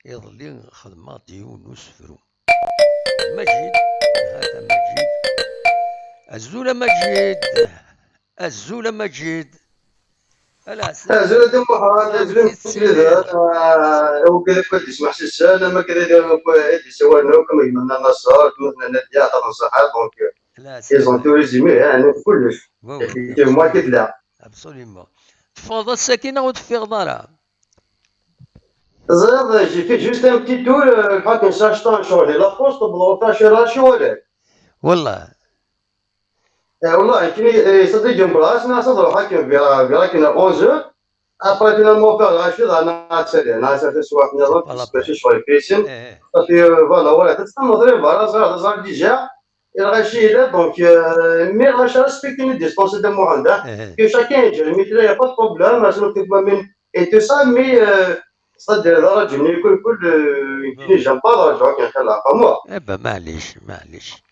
iḍelli xedmeɣ-d yiwen n usefru. Maǧid, hata Maǧid. Azul a Maǧid. Azul a Maǧid. Ala, Azul a Dda Muḥend, azul a Maǧid. Wigad akk ad d-ismeḥsisen, am wigad akk ad d-isawalen akk, am gma-nneɣ Naṣer, gma-tneɣ Nadia, Ɛṭa Benṣaḥa, donc, ils ont tout résumé, hein, kullec. Effectivement, akka i tella. Absolument. Teffɣeḍ ass-agi neɣ ur teffiɣeḍ ara? Ẓriɣ, j'ai fait juste un petit tour, euh, lḥakem sɛiɣ cṭan ccɣel di la poste, wwḍeɣ ur sɛiɣ ara ccɣel. Wellah. Eh, wellah, nekkini, eh, iṣaḍ-iyi-d umeblas, nniɣ ad ruḥeɣ akken vers, vers akken onze heures. Après, finalement, ufiɣ lɣaci, dɣa nniɣ ad tali, nniɣ ad tali taswiɛt nniḍen, parce que ccɣel ifassen. Safi, euh, voilà, voilà, tettqammeḍ di berra, ẓriɣ d aẓar déjà. Lɣaci yella, donc, euh, mais lɣaci respectent les distances de Muhanda. Que chacun y gère, mais il y a pas de problème, elles sont toutes mamines et tout ça, mais, euh, c'est-à-dire, la radio, mais que, que le, qui n'est jamais pas la radio, qui est là, pas moi. Eh ben, معليش, معليش.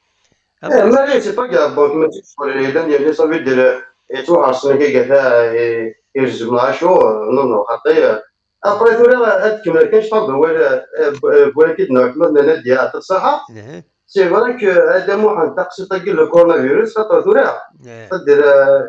Eh, mais c'est pas grave, donc, mais tu peux les donner, ça veut dire, euh, et toi, Arsène, qui est là, et, et je me lâche, euh, non, non, après, euh, après, tura, ad tkemmel kan cfeɣ d awal, euh, euh, n wayen akka i d-nehwa Nadia, yeɛṭi-k ṣṣeḥḥa. C'est vrai que a Dda Muḥend, taqsiṭ-agi n le coronavirus, xaṭer tura, c'est-à-dire, euh,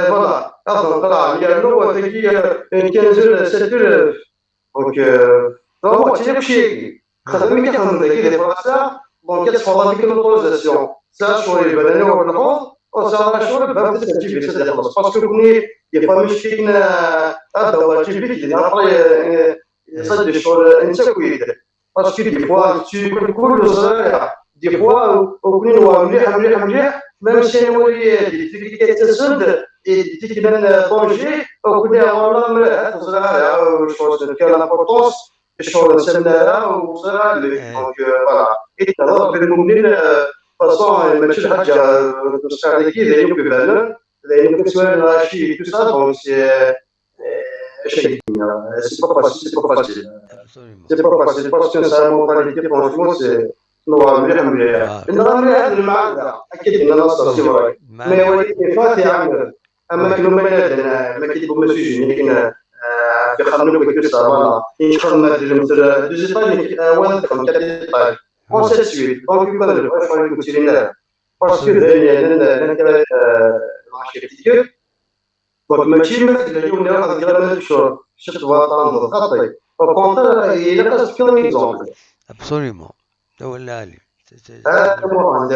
euh, voilà, ad nqerɛen yernu tagi, euh, une quinze heures, sept heures, euh, donc, euh, vraiment, mačči akk cci-agi. Xdem mi k-xedmen dagi di Fransa, donc ad teffɣeḍ avec une autorisation. Tesɛa ccɣel ibanen ur nḥuḍ, ur tesɛa ara ccɣel, bab d tɛeǧǧib-is ad ixelleṣ. Parce que nekkni, des fois, meckin, euh, ad d-aweɣ aɛeǧǧib-ik, dinna après, euh, ça, des ccɣel, euh, nettaki-d. Parce que des fois, tu peux le ẓriɣ, des fois, ur ken-newɛer mliḥ, mliḥ, mliḥ, même si nwali, euh, des trucs qui ttasen-d, et des trucs qui donnent, euh, danger, ur ken-newɛer mliḥ, teẓriḍ, euh, je pense que l'importance, ccɣel n Samnara, ur ẓriɣ ara, donc, euh, voilà. Et alors, Belmumnin, euh, de toute façon, euh, mačči d lḥaǧa, euh, d ayen akk ibanen, d ayen akk yettwalan lɣaci, tout ça, donc c'est, euh, euh, c'est pas facile, c'est pas facile. Absolument. C'est pas facile, parce que c'est une mentalité, franchement, c'est, newɛer mliḥ, mliḥ. Ah. Nneɣ mliḥ, d lmeɛna, akka d-yenna Nasser, c'est vrai. Mais oui, des fois, c'est un, am akken ma yella, ma k-id-bum asujin, akken, euh, fi xxamen akk, que ça va, là. Inceq ma d-, de, deux étages, nekk, euh, wa ad d-xdem quatre étages. Ainsi de suite. Donc, il faut que je fasse une routine. Parce que, euh, l'intérêt, euh, l'architecture, donc, mačči ma tella yiwen iruḥ ad yeɣra ma d ccɣel, ciṭ tebɣa tɛandeḍ, xaṭi. Au contraire, ilaq ad s-fkeɣ un exemple. Absolument. D awal lɛali. Ah, Muḥend,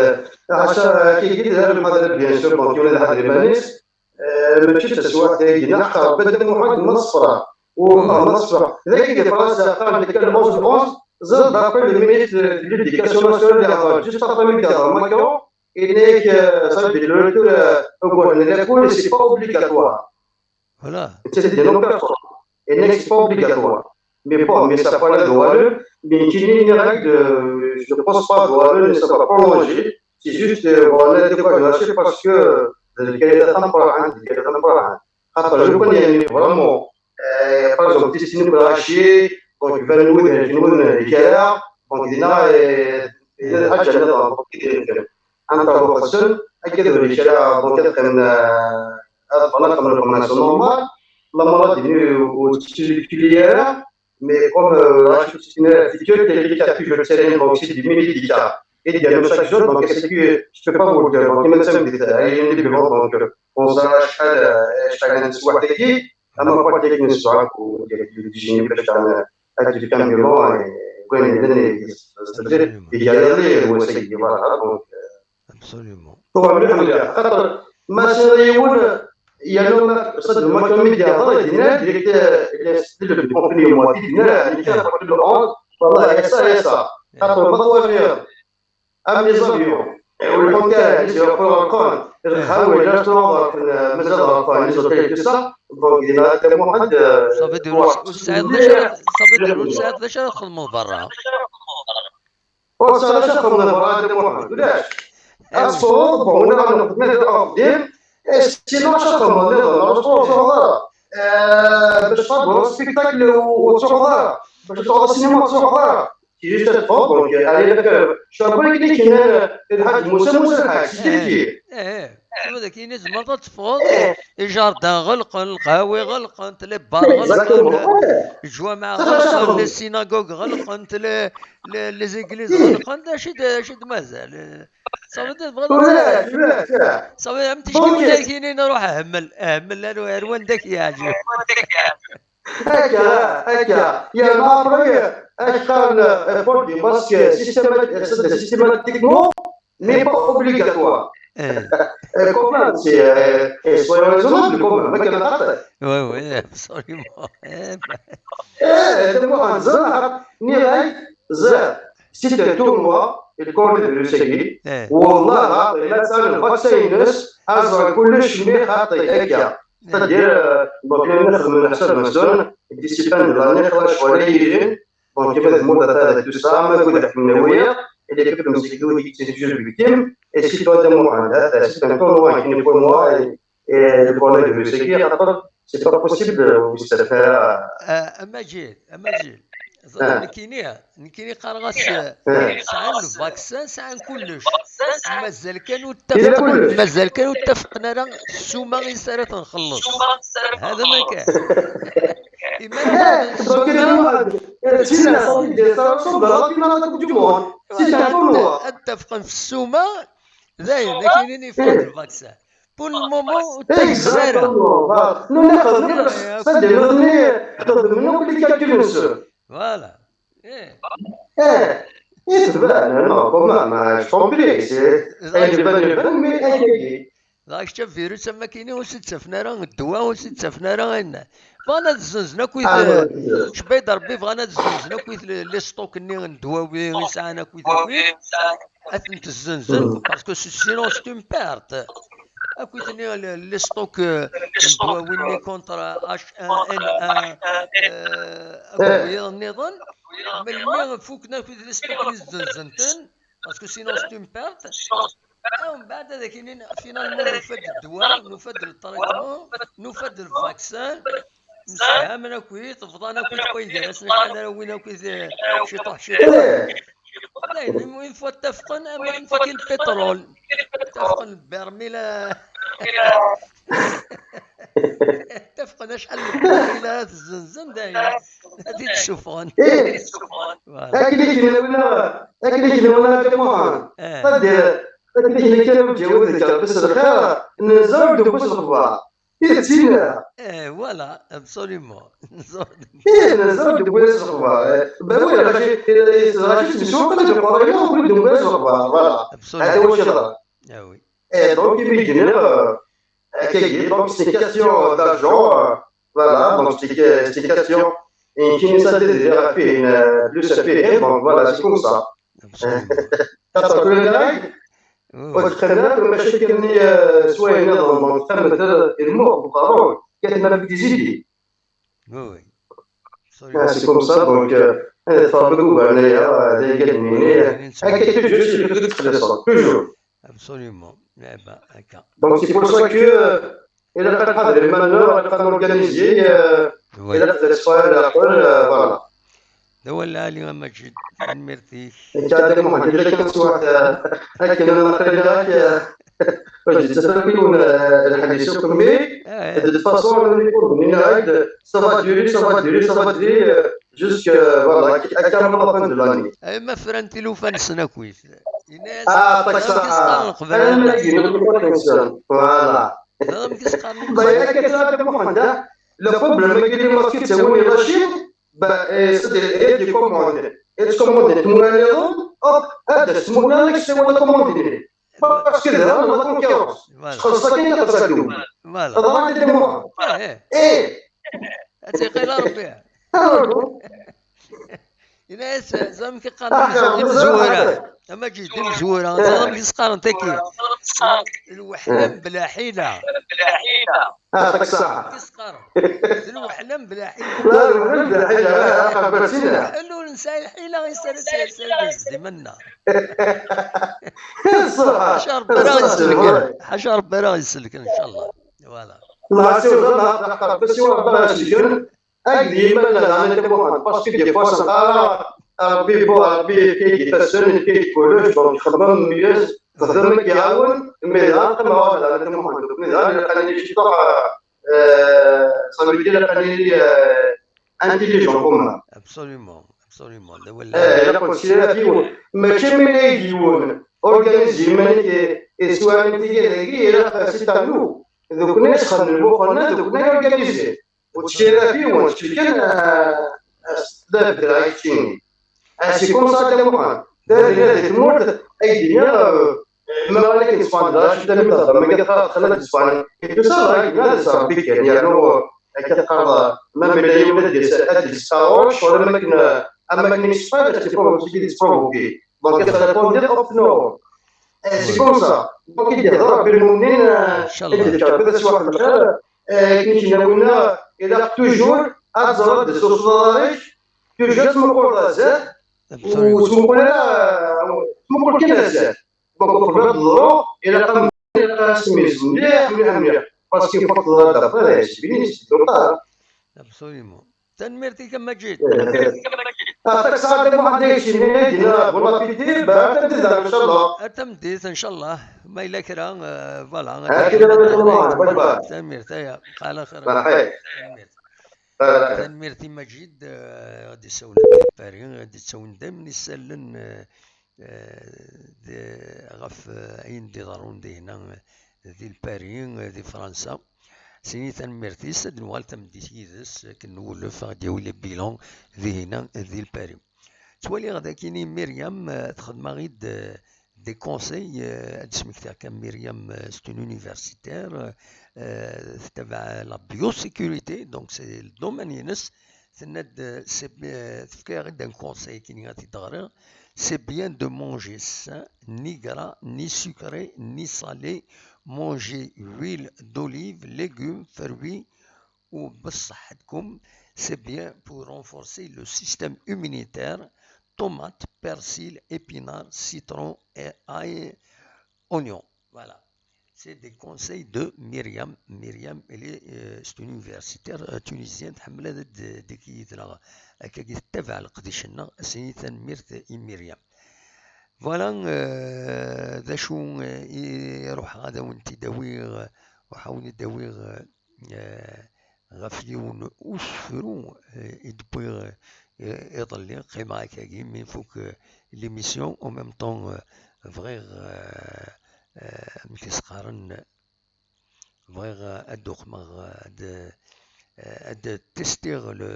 ḥaca, kiki d lemḥadra, bien sûr, donc, yiwen ad iḥader iman-is, euh, mačči d taswiɛt-agi, neɣ aqerb, Dda Muḥend, ma ṣefreɣ, u ma ṣefreɣ. Dagi di Fransa, qqaren-d kan onze onze, ẓer d'après le ministre de l'Éducation nationale, yehder, juste après mi yehder Macron, yenna-yak, euh, ça veut dire, le retour, euh, au cours de l'école, c'est pas obligatoire. Voilà. C'est des non-personnes. Et c'est pas obligatoire. Mais bon, mais ça peut aller de Wallonie, mais qui n'est ni règle de, je ne pense pas de Wallonie, ça va prolonger. C'est juste, euh, voilà, de quoi je lâche parce que, euh, le Canada est temporaire, le Canada est temporaire. Attends, je connais vraiment, euh, par exemple, Tessine Brachier, donc, Van Wood, Van Wood, euh, Gérard, donc, il y en a, euh, il y en a, donc, il y en a, anta ruḥ-nsen, akka d ur yekra, donc, ad qqimen, euh, ad bɣen ad qqimen lxemsa normal, la maladie-nni ur tettcikil ara, mais comme, euh, la chute, c'est une attitude, elle est toujours telle, donc, c'est des médicaments. Et bien, chaque jour, donc, c'est que je peux pas vous dire, donc, il me semble que, euh, il y a des bureaux, donc, euh, on s'arrache à, euh, chacun de soi, ama quoi technique soit, ou des, des, des génies, parce que, euh, avec du camion, et, ouais, mais, mais, c'est-à-dire, il y a les, ouais, c'est, voilà, donc, euh, Absolument. Tuɣal mliḥ, mliḥ. Xaṭer ma s-yenna yiwen, yernu ma ṣṣad ma kami d-yehḍer, dinna, direct, euh, il est still de conflit, moi, dinna, dinna, le onze, voilà, et ça, et ça. Xaṭer ma twaliḍ, am les avions, Ur lḥut ara, les aéroports ɣelqen, lqahwa yella ttruḍ ɣelqen, mazal ɣelqen les hôtels, tout ça. Donc dinna a Dda Muḥend, euh, Ça veut dire ur tesɛiḍ d acu, ça veut dire ur tesɛiḍ d acu ara txedmeḍ berra. Ur tesɛiḍ acu ara txedmeḍ berra a Dda Muḥend, ulac. Ad tesweḍ, bon, win ara nexdem d axeddim, sinon acu ara txedmeḍ nniḍen, ur tettruẓuḍ ara. Euh, bac tḥadreḍ spectacle ur tettruḥuḍ ara, bac tṛuḥeḍ ssinima ur tettruḥuḍ ara. C'est juste ad teffɣeḍ, donc, euh, allez, la faire. Je suis un peu cliqué, euh, الحاج موسى، موسى الحاج، c'est cliqué. ايه، شوف ذاك، يعني زعما تتفوض، les jardins غلقن، القهاوي غلقن، les bars غلقن، الجوامع غلقن، les synagogues غلقن، les, les, les églises غلقن، اش د-، اش د-، مازال. صافي، تبغى صافي، عم تشكي كاينين، روح اهمل، اهمل، لا، روح، روح، عندك يعجب. هكا، هكا. يا ما après، اش قال، euh, pour du parce que systématique، systématiquement, mais pas obligatoire. ايه. Euh, quand même, c'est, euh, euh, soyons raisonnables quand même, ما كان خاطر. Oui, oui, absolument. ايه. ايه، هذا مو هنزل، ني غاي، زاد. C'est un tournoi, الكورة الروسية. ايه. والله العظيم، ما تسال الفاكسين، ناس، ازرق كلش، مي خاطي هكا. C'est-à-dire, euh, donc, nous نخدم على حساب مسؤول، discipline de l'année، خلاص، شوية يجي. Donc, كيما الموضة تاع tout ça، ما نقول لك من هوية، اللي كيف مسكين، اللي كيف victime، et c'est pas de moi, hein, c'est un tournoi, une fois moi, et, et le problème de ce qui est, c'est pas possible, euh, ça fait, euh, آه، أما جيل، أما جيل. آه. نكيني، نكيني قرغس، آه. سعان الفاكسان، سعان كلش. مازال كانوا إلا كلش. مازال كانوا اتفقنا راه السومة غير سارت نخلص. هذا ما كان. إما آه، donc, il y a des gens, euh, c'est la sortie des stars, sont dans la finale de la Coupe du Monde. C'est un tournoi. اتفقن في السومة، زايد، لكن يفوت الفاكسان. Pour le moment، Exactement. Voilà. Nous, on a fait, c'est-à-dire, nous, on a fait, nous, on a fait les calculs, monsieur. Voilà. إيه. Eh, يتبان، non, quand même, hein, je t'en prie, c'est, elle est bonne, elle est bonne, mais elle est gay. راك شفت فيروس ما كاينين، وسد سفنارة الدواء، وسد سفنارة غينا. فانا تزنزنا كويت، Ah, ouais. شبيد ربي فانا تزنزنا كويت لي، لي ستوك ني الدواوي، يسعانا كويت، كويت. اثنت الزنزن، parce que sinon c'est une perte. اكويت ني لي، لي ستوك، آه، الدواوي ني contre H un N un، آه، اكويت نيضن. ملي فوكنا كويت لي ستوك ني زنزنتن، parce que sinon c'est une perte. ومن بعد هذاك ينين، finalement نفد الدواء، نفد التريتمون، نفد الفاكسان، نسلام انا كويت، فضانا كويت، كويت داير اسنا شحال راه وين كويت، شي طوح شي طوح. Eh, لا، المهم فوا اتفقن، اما نفكي البترول، اتفقن برميل، اتفقن شحال البرميل هذا الزنزن داير، هذه تشوفون. Eh. Voilà. هاك اللي كنا ولا، هاك اللي كنا ولا جماعة. آه. C'est-à-dire, هاك اللي كنا ولا جاوز الجرب، بس الخير، نزور دوبوس الخبار. يتسينا. ايه، voilà، absolument. ايه، نزور دوبوس الخبار. باوي، غاشي، غاشي تمشي وقت القرية، وقت دوبوس الخبار، voilà. هذا هو Absolument. الشيء. Ah oui. Et donc, il me dit, euh, euh, donc, c'est une question d'argent, euh, voilà, donc c'est que- c'est une question, et qui nous a dit, euh, plus ça fait, donc voilà, c'est comme ça. Absolument. T'as pas que le gars, Oui, oui. وتخلى مشاكلني، آه، سوايع نظام، donc تم الموقف القانون، كانت ما بدي زيدي. Oui, oui. Ah, c'est comme ça, donc, euh, هذا الطابق هو هنايا، هذا قال لي، هكا toujours، c'est le truc de l'expression, toujours. Absolument. Eh ben, هكا. Donc, c'est pour ça que, euh, il a pas de problème, maintenant, il a pas organisé, euh, Oui. il a fait le soir, il a fait, euh, voilà. دوا العالي مجد، merci. انت عندك محمد، اذا كان سوى، آه، هكا انا نقرا لك، آه، واش جيت تفكرون، آه، الحديث كمي. آه. De toute façon, on est pour venir, ça va durer, ça va durer, ça va durer, euh, jusqu'à, voilà, à la fin de l'année. اي ما فرنتي لو فنسنا كويس. آه، يعطيك الصحة. انا ما نجي نقول لك، voilà. هذا مكيس قال بايا كتاب محمد، le problème اللي ما كنت تسوي لا شيء، با، إيه، c'est-à-dire، إيه، دي كوموندي. إيه، كوموندي، تمواليض، أوب، هذا اسمه لا نكسي ولا كوموندي. Parce que là, la concurrence. Voilà. خاصة كاين خاصة دوم. Voilà. هذا راح تدمر. ايه. إيه. هاتي قيل ربي. Yenna-yas, ẓer amek i qqaren imezwura. Ama ǧid imezwura, ẓer amek i s-qqaren tagi. Lweḥla mebla ḥila. Yɛṭik ṣṣeḥḥa. Amek i s-qqaren? D lweḥla mebla ḥila. La, lweḥla mebla ḥila, aqerbat-ina. Lweḥla ur nesɛi lḥila, yessers, yessers di manna. Ḥaca Rebbi ara ɣ-isellken. Ḥaca Rebbi ara ɣ-isellken, ncallah. Voilà. Lɛasi uẓan, aqerbat-iw Rebbi ara ɣ-isellken. Ak d yiman n Ɛli Muḥend, parce que des fois senqara, Rebbi bo, Rebbi yefka-yi-d ifassen, yefka-yi-d kullec, donc xedmeɣ ameyyez, xedmeɣ amek iɛawen, mais daɣen qqimeɣ ɣer Ɛli Muḥend, donc daɣen ilaq ad nili ciṭuḥ, euh, ça veut dire ilaq ad nili, euh, intelligent quand même. Absolument, absolument. Eh, ilaq ur nesɛi ara yiwen, mačči mi ay d yiwen, organiser iman-ik, i teswiɛin tigi dagi, ilaq c'est à nous, d nekkni i yesxedmen lmuqel-nni, d nekkni i organiser. Ur tecci ara fi, ur tecci kan, ah, ah, la bedreɣ ayeččini. Ah, c'est comme ça, Dda Muḥend. Tadina di tmurt, ay d-iniɣ, euh, ma ara k-nesfan d acu, tadina d aḍam, ma ara txala d-sfan. Et tout ça, ay d-iniɣ, d Rebbi kan, yernu, euh, akka teqqareḍ, ma mela yiwen ad d-yas, ad d-yesqarruc, wala ma akken, euh, am akken yesfan, ad s-provoquer, ad s-provoquer. Donc, ad s-répondre, hop, non. Eh, c'est comme ça. Donc, i d-ihder Rebbi lmumnin, euh, i d-iččar, d aswaḥ n lxir, eh, akken i k-nna winna, ilaq toujours ad teẓreḍ d suṣlaḍ-ik, toujours ad tmuqleḍ ar zdat, ur tettmuqul ara, ur tettmuqul kan ar zdat. Donc, uqbel ad teḍru, ilaq ad, ilaq ad as-tmeyyzeḍ mliḥ, mliḥ, mliḥ. Parce que faut que teẓreḍ d après, c'est fini, c'est trop tard. Absolument. Tanemmirt-ik a Maǧid. Aṭak sɛad a Muḥend, ay d-nini, bon appétit, ar tameddit, inchallah. Ar tameddit, inchallah. Ma yella kra, euh, voilà. Tanemmirt, aya, bqaɛ ɛla xir. Tanemmirt. Tanemmirt i Maǧid, euh, ad d-isawlen di Paris, ad d-ittawin daymen isallen, euh, eh, d-, ɣef, eh, ayen d-iḍerrun dihina, eh, di Lpari, eh, di Fransa. Sini tanemmirt-is, ad nuɣal tameddit yid-s, akken nwulef, ad ɣ-d-yawi les bilans dihina, eh, di Lpari. Ttwaliɣ dagini Myriam, eh, txedm-aɣ-id, eh, des conseils, eh, ad d-smektiɣ kan Myriam, eh, c'est une universitaire, eh, eh, tettabaɛ la biosécurité, donc c'est le domaine-ines, Tenna-d, c'est bi-, tefka-aɣ-d un conseil, kini ad t-id-ɣriɣ. C'est bien de manger sain, ni gras, ni sucré, ni salé. Manger huile d'olive, légumes, fruits, ou بصحتكم. C'est bien pour renforcer le système immunitaire. Tomate, persil, épinards, citron et ail, oignon. Voilà. C'est des conseils de Myriam. Myriam, elle est, euh, c'est une universitaire, euh, tunisienne. Tḥemmel ad d-, d-, d-, d-, d-, akka, tettabaɛ leqdic-nneɣ. Sini tanemmirt i Myriam. Voilà, euh, d acu, euh, i ruḥeɣ ad awen-t-id-awiɣ, euh, ruḥeɣ ad awen-id-awiɣ, euh, euh, ɣef yiwen usefru, euh, i d-wwiɣ, euh, iḍelli, qqimeɣ akkagi, mi nfuk, euh, l'émission, en même temps, euh, bɣiɣ, euh, euh, amek i s-qqaren, bɣiɣ, euh, ad d-uqmeɣ, euh, ad, euh, ad testiɣ le,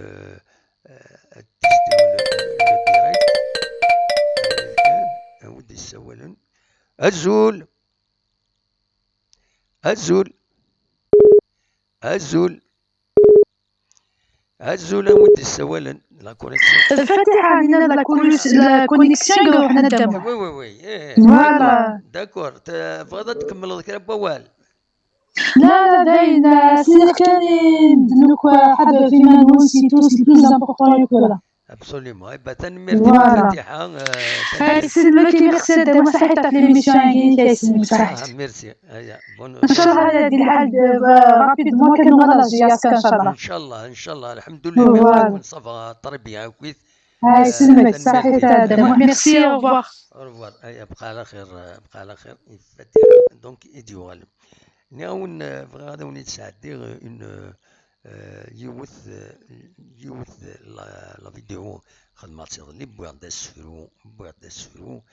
euh, ad testiɣ le, le direct. Euh, a wi d-yessawalen. Azul! Azul! Azul! Azul, a wi d-yessawalen, la connexion. Lfatiḥa, nina la connex-, la connexion, ruḥ nadam. Oui, oui, oui, eh, eh. Voilà. D'accord, te-, tebɣiḍ ad tkemmleḍ kra n wawal? La, la, dayen, eh, sliɣ kan i medden akk, eh, ḥadret iman-nwen, c'est tout, c'est le plus important, et voilà. Absolument. Eh ben, tanemmirt i Lfatiḥa, eh, tanemmirt. Ay, yesselmek, merci, Adam, saḥit ɣef l'émission-agi, ay, yesselmek, saḥit. Ah, merci. Aya, bon. Inchallah, ad yadi lḥal, eh, rapidement, kan nuɣal ar Jiyas, inchallah. Inchallah, inchallah, alḥemdulillah, voilà. Ça va très bien, akkit. Ay, yesselmek, saḥit, Adam. Merci, au revoir. Au revoir. Aya, bqa ɛla xir, bqa ɛla xir. Lfatiḥa, donc, i d-yuɣalen. Nniɣ-awen, eh, bɣiɣ ad awen-id-sɛeddiɣ, eh, une, eh, yiwet, eh, yiwet, eh, la, la vidéo xedmeɣ-tt iḍelli, wwiɣ-d asefru, wwiɣ-d asefru.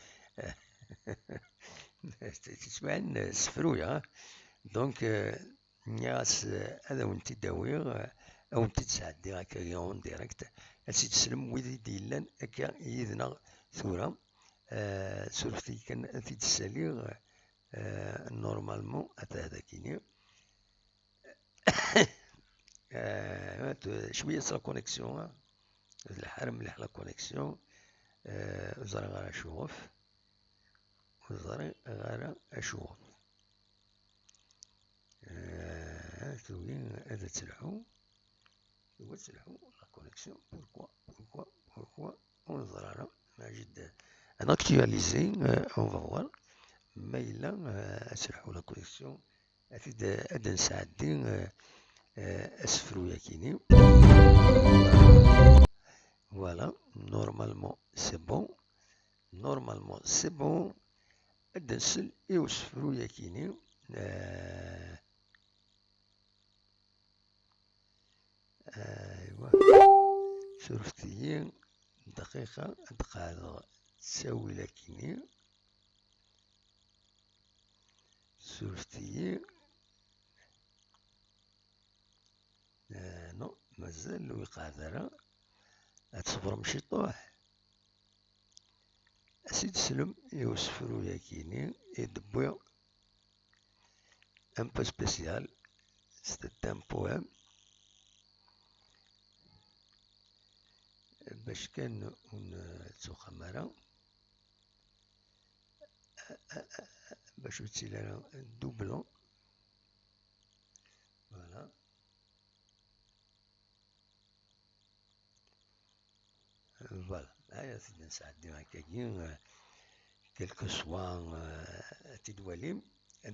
Tiswiɛin, eh, sefru-ya. Donc, eh, nniɣ-as, eh, ad awen-t-id-awiɣ, eh, ad awen-t-id-sɛeddiɣ akka en direct. Ad tt-id-teslem wid i d-yellan akka yid-neɣ tura. Eh, surfet-iyi kan ad t-id-ssaliɣ. Euh, normalement, attends, dakini. Euh, شوية la connexion, hein. Telḥa mliḥ la connexion. Eh, ur ẓriɣ ara acuɣef. Ur ẓriɣ ara acuɣef. Eh, tugi ad telḥu. Tugi ad telḥu la connexion. Pourquoi? Pourquoi? Pourquoi? Ur neẓri ara. Maǧid, ad actualiser, eh, on va voir. Ma yella, eh, ad telḥu la connexion. Ad t-id-, ad d-nesɛeddi, eh, eh, asefru-yakini. Voilà, normalement, c'est bon. Normalement, c'est bon. Ad d-nsel i usefru-yakini. Eh, aywa. Surfet-iyi dqiqa, ad d-qeɛdeɣ ttawil-akini. Surfet-iyi. Eh, non, mazal ur yeqɛed ara. Ad tṣebrem ciṭuḥ. Ad s-id-teslem i usefru-yakini i d-wwiɣ. Un peu spécial. C'est un poème. Bac kan ur nettuxxam ara. Bac ur ttili ara doublant. Voilà. Voilà. Aya, ad t-id-nesɛeddi akkagi, euh, quel que soit, euh, ad t-id-walim.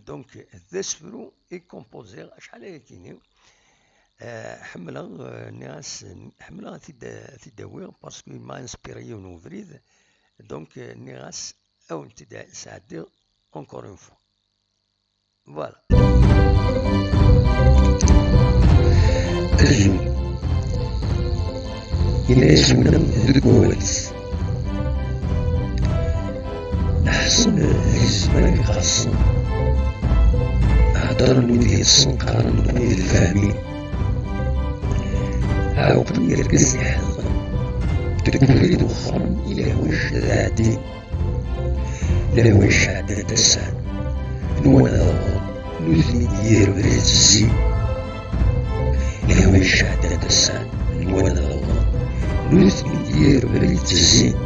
Donc, d asefru i compoziɣ acḥal ayakini. Euh, ḥemmleɣ, euh, nniɣ-as, ḥemmleɣ ad t-id-, ad t-id-awiɣ parce que il m'a inspiré yiwen ubrid. Donc, euh, nniɣ-as, ad wen-t-id-sɛeddiɣ encore une fois. Voilà. Azul. Yenna-yas winna deg wawal-is. Neḥṣel di zzman iqerṣen. Heddren wid yeṭṭsen, qqaren-d wid lfahmin. Ɛewqen yergazen iḥedqen. Deg ubrid wexxren i lehwac ad ɛeddin. Lehwac ɛeddan d asan, nwan ad awḍen, nutni d yir ubrid ttezzin. Lehwac ɛeddan d asan, nwan ad awḍen, nutni d yir ubrid ttezzin.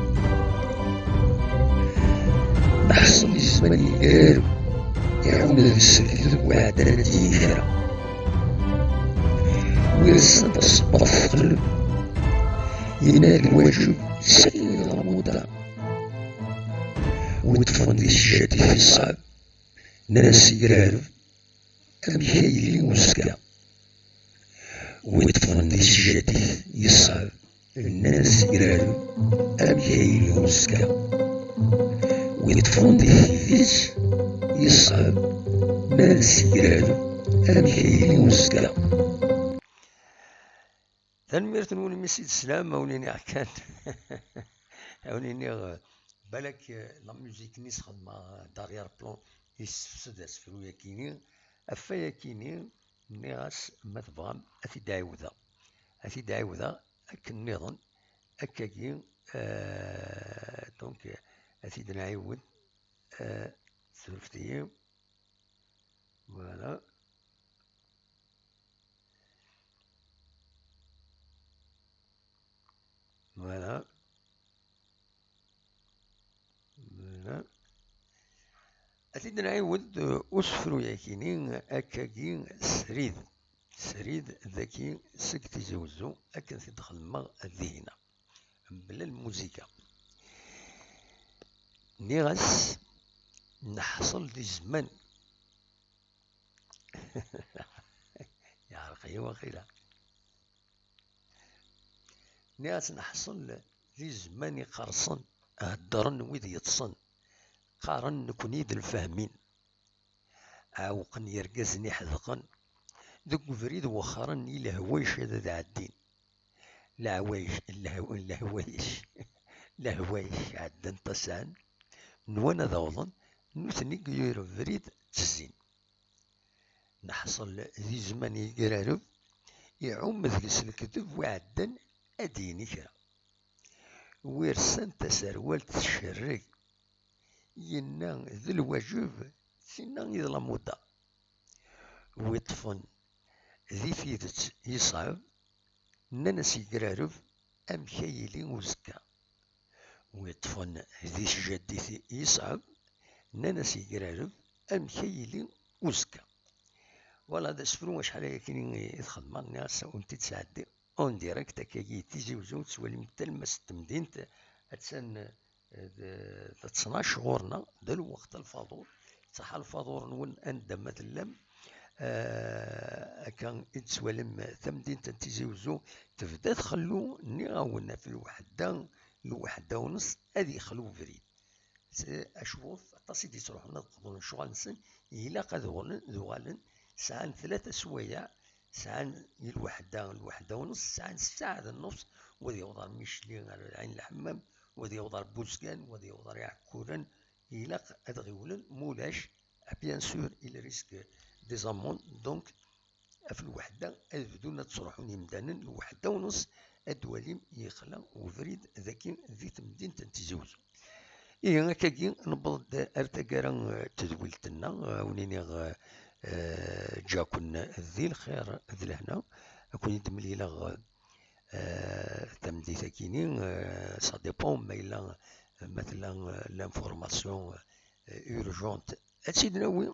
Neḥṣel di zzman yegrar, iɛum deg-s lekdeb ur ɛeddan ad d-yini kra. Wi rsan taṣebbart teqleb, yenna-d lwajeb, sɛiɣ lmuda. Wi ṭṭfen di tjaddit yeṣɛeb, nnan-as i Grareb, amek a yili uzekka? Wi ṭṭfen di tjaddit yeṣɛeb, nnan-as i Grareb, amek a yili uzekka? Wi ṭṭfen di tidit yeṣɛeb, nnan-as i Grareb, amek a yili uzekka? Tanemmirt-nwen, mi s-id-teslam, a wen-iniɣ kan, a wen-iniɣ, eh, balak, eh, la musique-nni s-xedmeɣ, eh, d'arrière-plan, yessefsed asefru-yakini. Ɣef wayakini, nniɣ-as, ma tebɣam, ad t-id-ɛiwdeɣ. Ad t-id-ɛiwdeɣ akken nniḍen, akkagi, eh, donc, eh, ad t-id-nɛiwed, eh, surfet-iyi. Voilà. Voilà. Voilà. Ad t-id-nɛiwed, uh, usefru-yakini, akkagi srid. Srid daki seg Tizi Wezzu, akken t-id-xedmeɣ dihina. Mebla lmuzika. Nniɣ-as, neḥṣel di zzman. Yeɛreq-iyi waqila. Nniɣ-as, neḥṣel di zzman iqerṣen, heddren wid yeṭṭsen, qqaren nekni d lfahmin. Ɛewqen yergazen iḥedqen, deg ubrid wexxren i lehwac ad ɛeddin. Lehwac, lehw-, lehwac, lehwac ɛeddan ṭasan, nwan ad awḍen, nutni deg yir ubrid ttezzin. Neḥṣel di zzman yegrareb, iɛum deg-s lekdeb wi ɛeddan ad d-yini kra. Wi rsan taserwalt tcerreg, yenna d lwajeb, tinna i d lamuda. Wi ṭṭfen di tidet yeṣɛeb, nnan-as yegrareb, amek ay yili uzekka. Wi yeṭṭfen di tjaddit yesɛeb, nnan-as yegrareb amek ay yili uzekka. Voilà, d asefru acḥal aya kini i t-xedmeɣ, nniɣ-as ad wen-t-id-sɛeddi en direct, akkagi Tizi Wezzu, tettwalim talemmast n temdint, attan, eh, d, d ttnac ɣur-neɣ, d lweqt lfaḍur, ṣaḥa lfaḍur-nwen anda ma tellam. Eh, akka i d-tettwalim tamdint n Tizi Wezzu, tebda txellu, nniɣ-awen, ɣef lweḥda, lweḥda u nneṣ ad yexlu ubrid. Acwuḍ, aṭas i d-yettruḥun ad qeḍlen lecɣal-nsen, ilaq ad uɣlen, ad uɣalen, sɛan tlata swayeɛ, sɛan i lweḥda, lweḥda u nneṣ, sɛan ssaɛa d nnus, wa ad yaweḍ ar Micli, ar Ɛin Lḥemmam, wa ad yaweḍ ar Buzgan, wa ad yaweḍ ar Iɛekkuren, ilaq ad ɣiwlen, mulac, bien sûr, il risque des amendes, donc, ɣef lweḥda ad bdun ad ttruḥun yimdanen, lweḥda u nneṣ, ad d-twalim yexla ubrid dagi di temdint n Tizi Wezzu. Ihi, akkagi, newweḍ-d ar taggara, eh, n tedwilt-nneɣ, eh, a wen-iniɣ, eh, eh, ǧǧiɣ-ken di lxir d lehna, ad ken-id-mlileɣ, eh, tameddit-agi-ni, eh, ça dépend ma yella, ma tella, eh, l'information, eh, urgente, ad tt-id-nawi.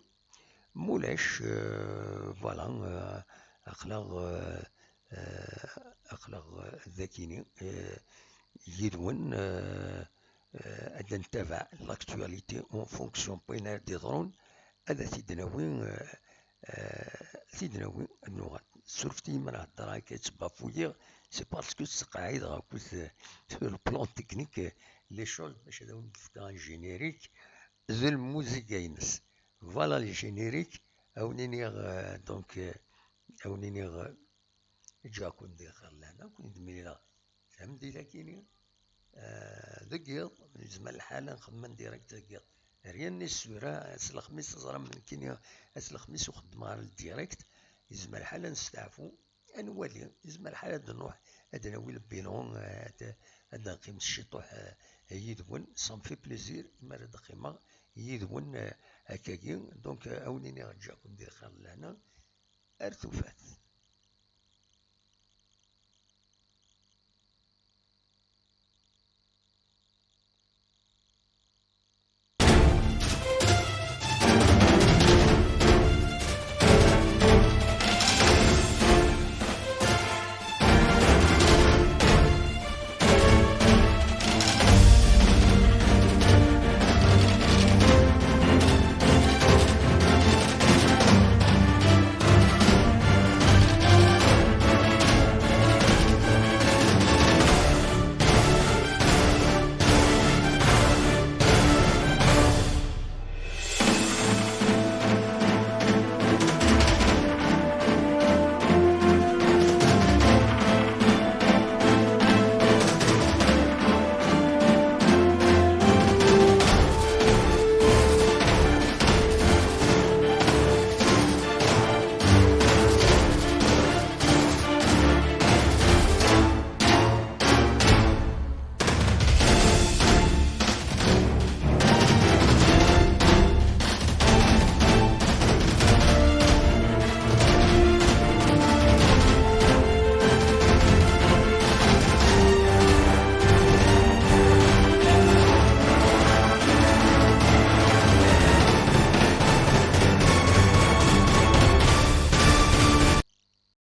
Mulac, eh, voilà, eh, aql-aɣ, eh, eh, aql-aɣ, eh, dagini, eh, yid-wen, eh, eh, ad ntabaɛ l'actualité en fonction n wayen ara d-iḍrun, ad t-id-nawi, eh, eh, ad t-id-nawi, ad nuɣal. Surfet-iyi ma la heddreɣ akka ttbafuyiɣ, c'est parce que ttqaɛideɣ akked, eh, sur le plan technique, eh, les choses, bac ad awen-d-fkeɣ un générique d lmuziga-ines. Voilà le générique, a wen-iniɣ, euh, donc, euh, a wen-iniɣ, euh, ǧǧiɣ-ken di xir lehna, a ken-id-mlileɣ tameddit-akini, euh, deg yiḍ, yezmer lḥal ad nxemmem direct deg yiḍ. Rien n'est sûr, ah, ass lexmis, teẓram nekkini, ass lexmis ur xeddmeɣ ara direct, yezmer lḥal ad nesteɛfu, ad nwali, yezmer lḥal ad nruḥ, ad nawi le bilan, eh, ad, ad neqqim ciṭuḥ, eh, yid-wen, ça me fait plaisir, mi ara d-qqimeɣ yid-wen, eh, akkagi. Donc, eh, a wen-iniɣ ǧǧiɣ-ken di lxir d lehna, ar tufat.